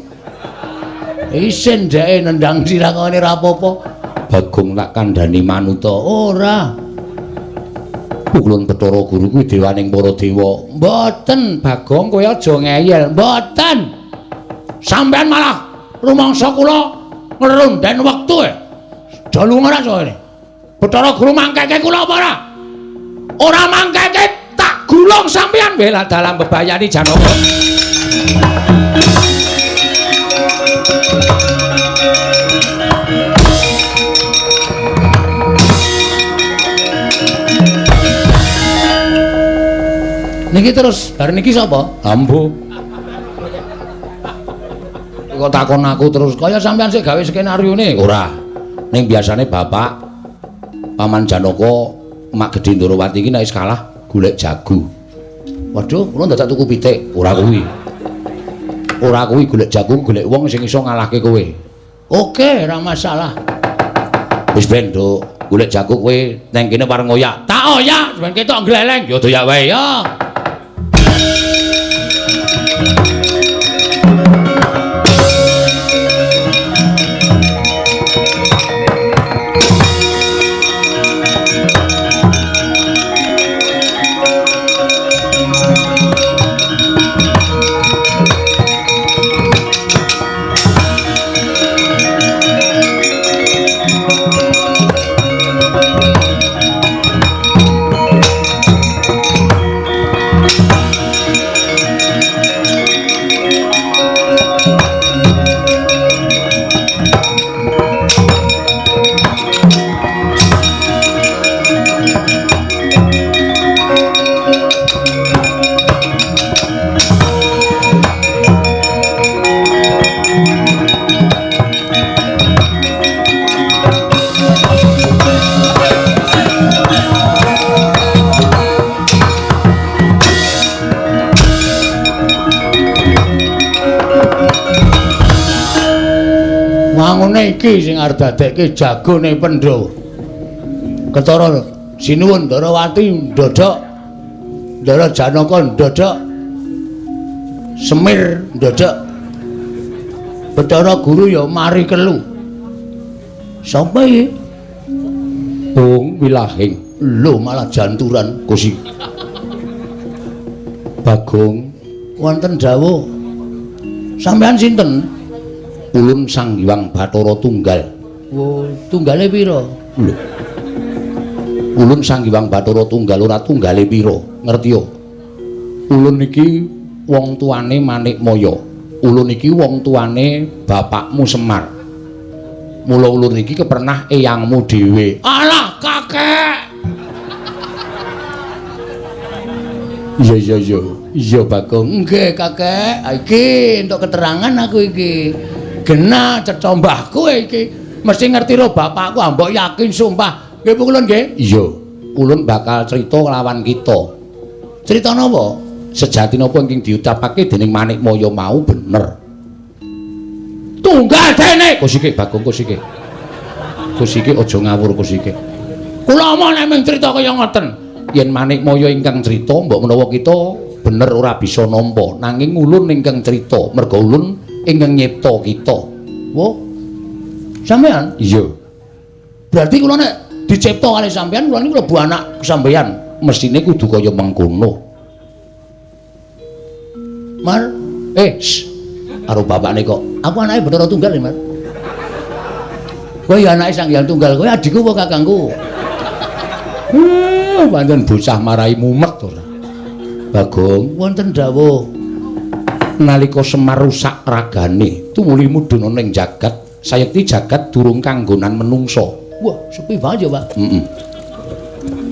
Isin dheke nendang sirah ngene ora apa-apa. Bagong tak kandhani manuta. Ora. Pukulun Bathara Guru kuwi dewaning para dewa. Mboten, Bagong, kowe aja ngeyel. Mboten. Sampeyan malah rumangsa kula ngrunden wektu e. Dalu ora kene. Bathara Guru mangkeke kula apa ora? Ora mangkeke tak gulung sampeyan wela dalam bebayani Janaka. Niki terus bar niki sapa? Ambo. Kok takon aku terus kaya sampean sik gawe skenaryone? Ora. Ning biasane bapak Paman Janaka Mak Gedhe Ndorowati iki nek wis kalah golek jago. Waduh, kula ndadak tuku pitik. Ora kuwi. Ora kuwi golek jago, golek wong sing iso ngalahke kowe. Oke, ora masalah. Wis ben, Nduk, golek jago kowe nang kene pareng oyak. Tak oyak, ben ketok gleleng. Ya doyak wae ya. Wangune iki sing arep dadekke jagone Pandhawa. Ketara sinuwun Ndarawati ndodhok, Ndara Janaka ndodhok, Semir ndodhok, Bathara Guru ya mari kelu. Sapa iki? Bung Wilahing. Lho malah janturan Gusti. Bagong wonten dawuh. Sampeyan sinten? Ulun Sang Hyang Bathara Tunggal. Wo, tunggale pira? Lho. Ulun Sang Hyang Bathara Tunggal ora tunggale pira? Ngerti yo. Ulun iki wong tuane Manikmaya. Ulun iki wong tuane bapakmu Semar. Mula ulun iki kepernah eyangmu dhewe. Alah kakek. Iya iya iya. Iya Bagong. Nggih kakek. Iki entuk keterangan aku iki. Genah cetha mbahku iki. Mesti ngerti ro bapakku, mbok yakin sumpah. Nggih pukulun nggih? Iya. Ulun bakal crita kelawan kita. Crita napa? Sejati napa ingkang diucapake dening Manikmaya mau bener. Tunggal dene. Kosike Bagong kosike. Kosike aja ngawur kosike. Kula omong nek mung crita kaya ngoten. Yen Manikmaya ingkang crita mbok menawa kita bener ora bisa nampa, nanging ulun ingkang crita merga ulun ingkang nyipta kita. Wah. Sampeyan? Iya. Berarti kula nek dicipta kali sampeyan, kula niku mlebu anak sampeyan, mesthine kudu kaya mengkono. Mar, karo bapakne kok. Aku anake Bathara Tunggal ya, Mar. Kowe ya anake Sang Hyang Tunggal, kowe adikku apa kakangku? Pancen bocah marai mumet ora. Bagong, wonten dawuh. Nalika Semar rusak ragane, tumuli mudhun ana ing jagat, sayekti jagat durung kanggonan menungsa. Wah, sepi banget ya, Pak. Heeh.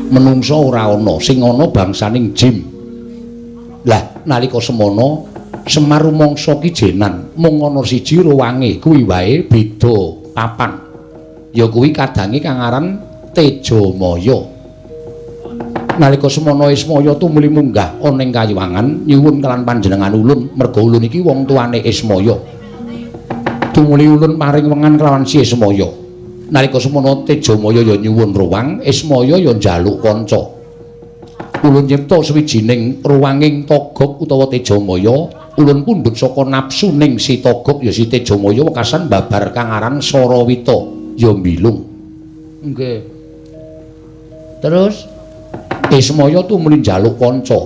Menungsa ora ana, sing ana bangsaning jin. Lah, nalika semono Semar rumangsa kijenan, mung ana siji ruwange, kuwi wae beda papan. Ya kuwi kadange kang aran Tejamaya. Nalika semono Ismaya tumuli munggah ana ing kayuwangan nyuwun kelan panjenengan ulun, merga ulun iki wong tuane Ismaya. Tumuli ulun paring wengan kelawan si Ismaya. Nalika semono Tejamaya ya nyuwun ruwang, Ismaya ya njaluk kanca. Ulun nyipta sawijining ruwanging Togog utawa Tejamaya, ulun pundhut saka nafsuning si Togog ya si Tejamaya wekasan babar kang aran Sarawita ya mbilung. Nggih. Terus Ismaya tumuli njaluk kanca.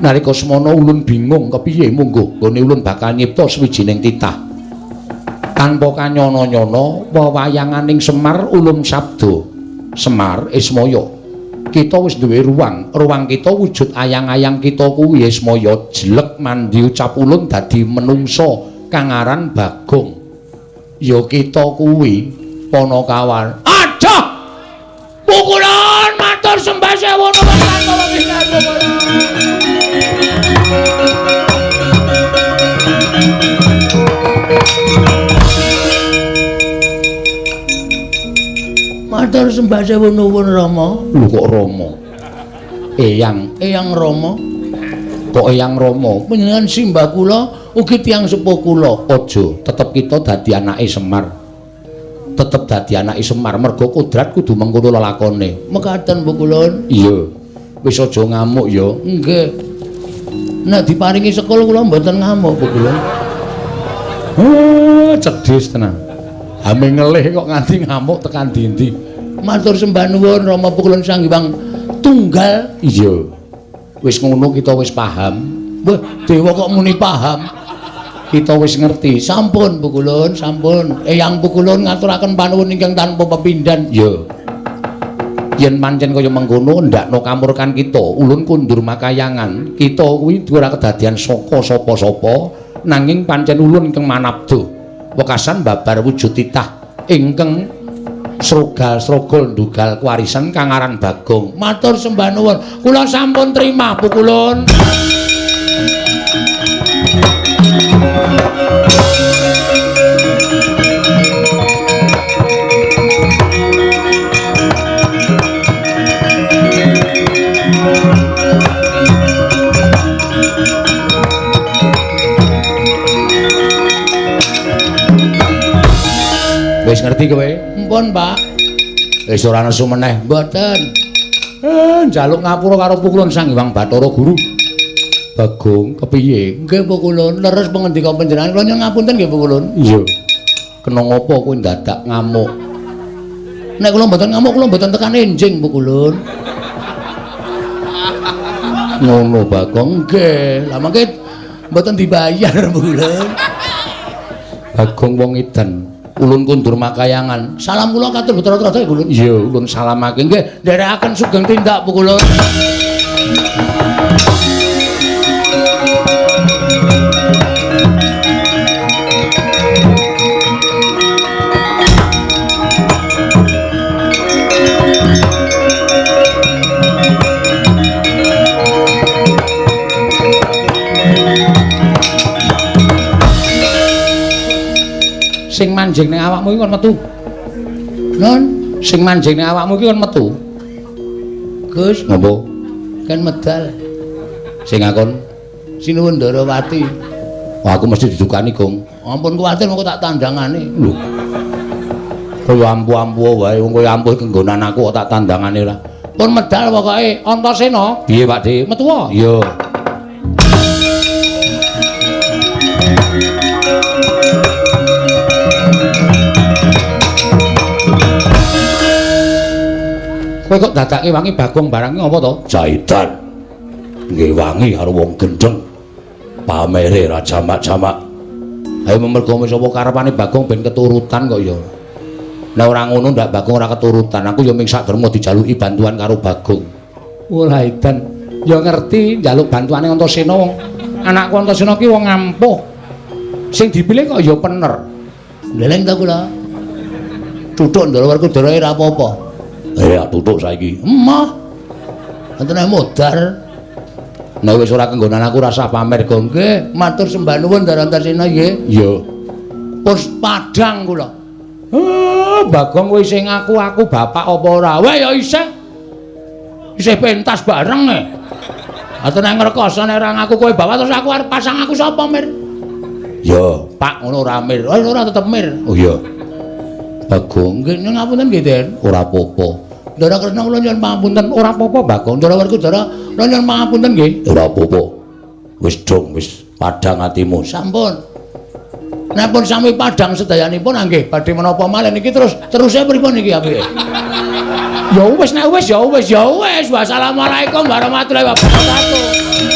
Nalika semono ulun bingung kepiye mungguh nggone ulun bakal nyipta sawijining titah. Tanpa kanyono-nyono wewayanganing Semar ulun sabda, Semar Ismaya, kita wis duwe ruang, ruang kita wujud ayang-ayang kita kuwi Ismaya jelek mandi ucap ulun dadi menungsa kang aran Bagong. Ya kita kuwi Panakawan. Aduh! Pukulan matur sembah sewu nuwun. Matur sembah sewu nuwun Rama. Lho kok Rama? Eyang, Eyang Rama. Kok Eyang Rama? Panjenengan simbah kula ugi tiyang sepuh kula. Aja, tetep kita dadi anake Semar. Tetep dadi anake Semar merga kodrat kudu mengkono lelakone. Mekaten Bu Kulun. Iya. Wis aja ngamuk ya. Nggih. Nek diparingi sekul kula mboten ngamuk Bu Kulun. Oh, cedhis tenan. Ame ngelih kok nganti ngamuk tekan dindi. Matur sembah nuwun Rama Pukulun Sang Hyang Tunggal. Iya. Wis ngono kita wis paham. Wah, dewa kok muni paham. Kita wis ngerti. Sampun Pukulun, sampun. Eyang Pukulun ngaturaken panuwun ingkang tanpa pepindhan. Iya. Yen pancen kaya mengkono ndakno kamurkan kita, ulun kundur makayangan. Kita kuwi ora kedadian saka sapa-sapa, nanging pancen ulun ingkang manabda. Wekasan babar wujud titah ingkang srogal-srogol ndugal kewarisan kang aran Bagong. Matur sembah nuwun. Kula sampun trima Pukulun. Wis ngerti kowe? Empun, Pak. Wis ora nesu meneh. Mboten. Njaluk ngapura karo Pukulun Sang Hyang Bathara Guru. Bagong, kepiye? Nggih, Pukulun. Leres pangendika panjenengan. Kula nyuwun ngapunten nggih, Pukulun. Iya. Kena ngopo kowe ndadak ngamuk? Nek kula mboten ngamuk, kula mboten tekan enjing, Pukulun. Ngono, Bagong. Nggih. Lah mangke mboten dibayar, Pukulun. Bagong wong edan. Ulun kundur makayangan. Salam kula katur Bathara Trada ya, Kulun. Iya, ulun salamake. Nggih, nderekaken sugeng tindak Pukulun. manjing ning awakmu iki kon metu. Non, sing manjing ning awakmu iki kon metu. Gus, ngopo? Kan medal. Sing ngakon Sinuwun Ndarawati. Wah, aku mesti didukani, Gong. Ampun kuwatir mengko tak tandangane. Lho. Kaya ampuh-ampuh wae, wong kaya ampuh kenggonan aku kok tak tandangane ora. Pun medal pokoke Antasena. Piye, Pak De? Metu wae. Iya. Kowe kok dadake wangi Bagong barang iki apa to? Jaitan. Nggih wangi karo wong gendeng. Pamere ra jamak-jamak. Ayo mergo wis apa karepane Bagong ben keturutan kok ya. Nek ora ngono ndak Bagong ora keturutan. Aku ya ming sak derma dijaluki bantuan karo Bagong. Wah, edan. Ya ngerti njaluk bantuane Antasena wong anakku Antasena ki wong ampuh. Sing dipilih kok ya pener. Leleng ta kula. Tutuk Ndara Werkudara ora apa-apa. Tutuk saiki. Emoh. Entene modar. Nek wis ora kenggonan aku rasah pamer, Gong. Nggih, matur sembah nuwun Ndara Antasena nggih. Iya. Pus padhang kula. Bagong kowe isih ngaku aku bapak apa ora? Weh ya isih. Isih pentas bareng e. Ate nek ngrekoso nek ora ngaku kowe bapak terus aku arep pasang aku sapa, Mir? Ya, Pak ngono ora Mir. Oh, ora tetep Mir. Oh iya. Bagong nggih ngapunten nggih, Den. Ora apa-apa. Ndara Kresna kula nyuwun pangapunten. Ora apa-apa, Bagong. Ndara Werkudara kula nyuwun pangapunten nggih. Ora apa-apa. Wis dong, wis padhang atimu. Sampun. Nek pun sami padhang sedayanipun nggih badhe menapa malih niki terus teruse pripun niki apike? Ya wis nek wis ya wis ya wis. Wassalamualaikum warahmatullahi wabarakatuh.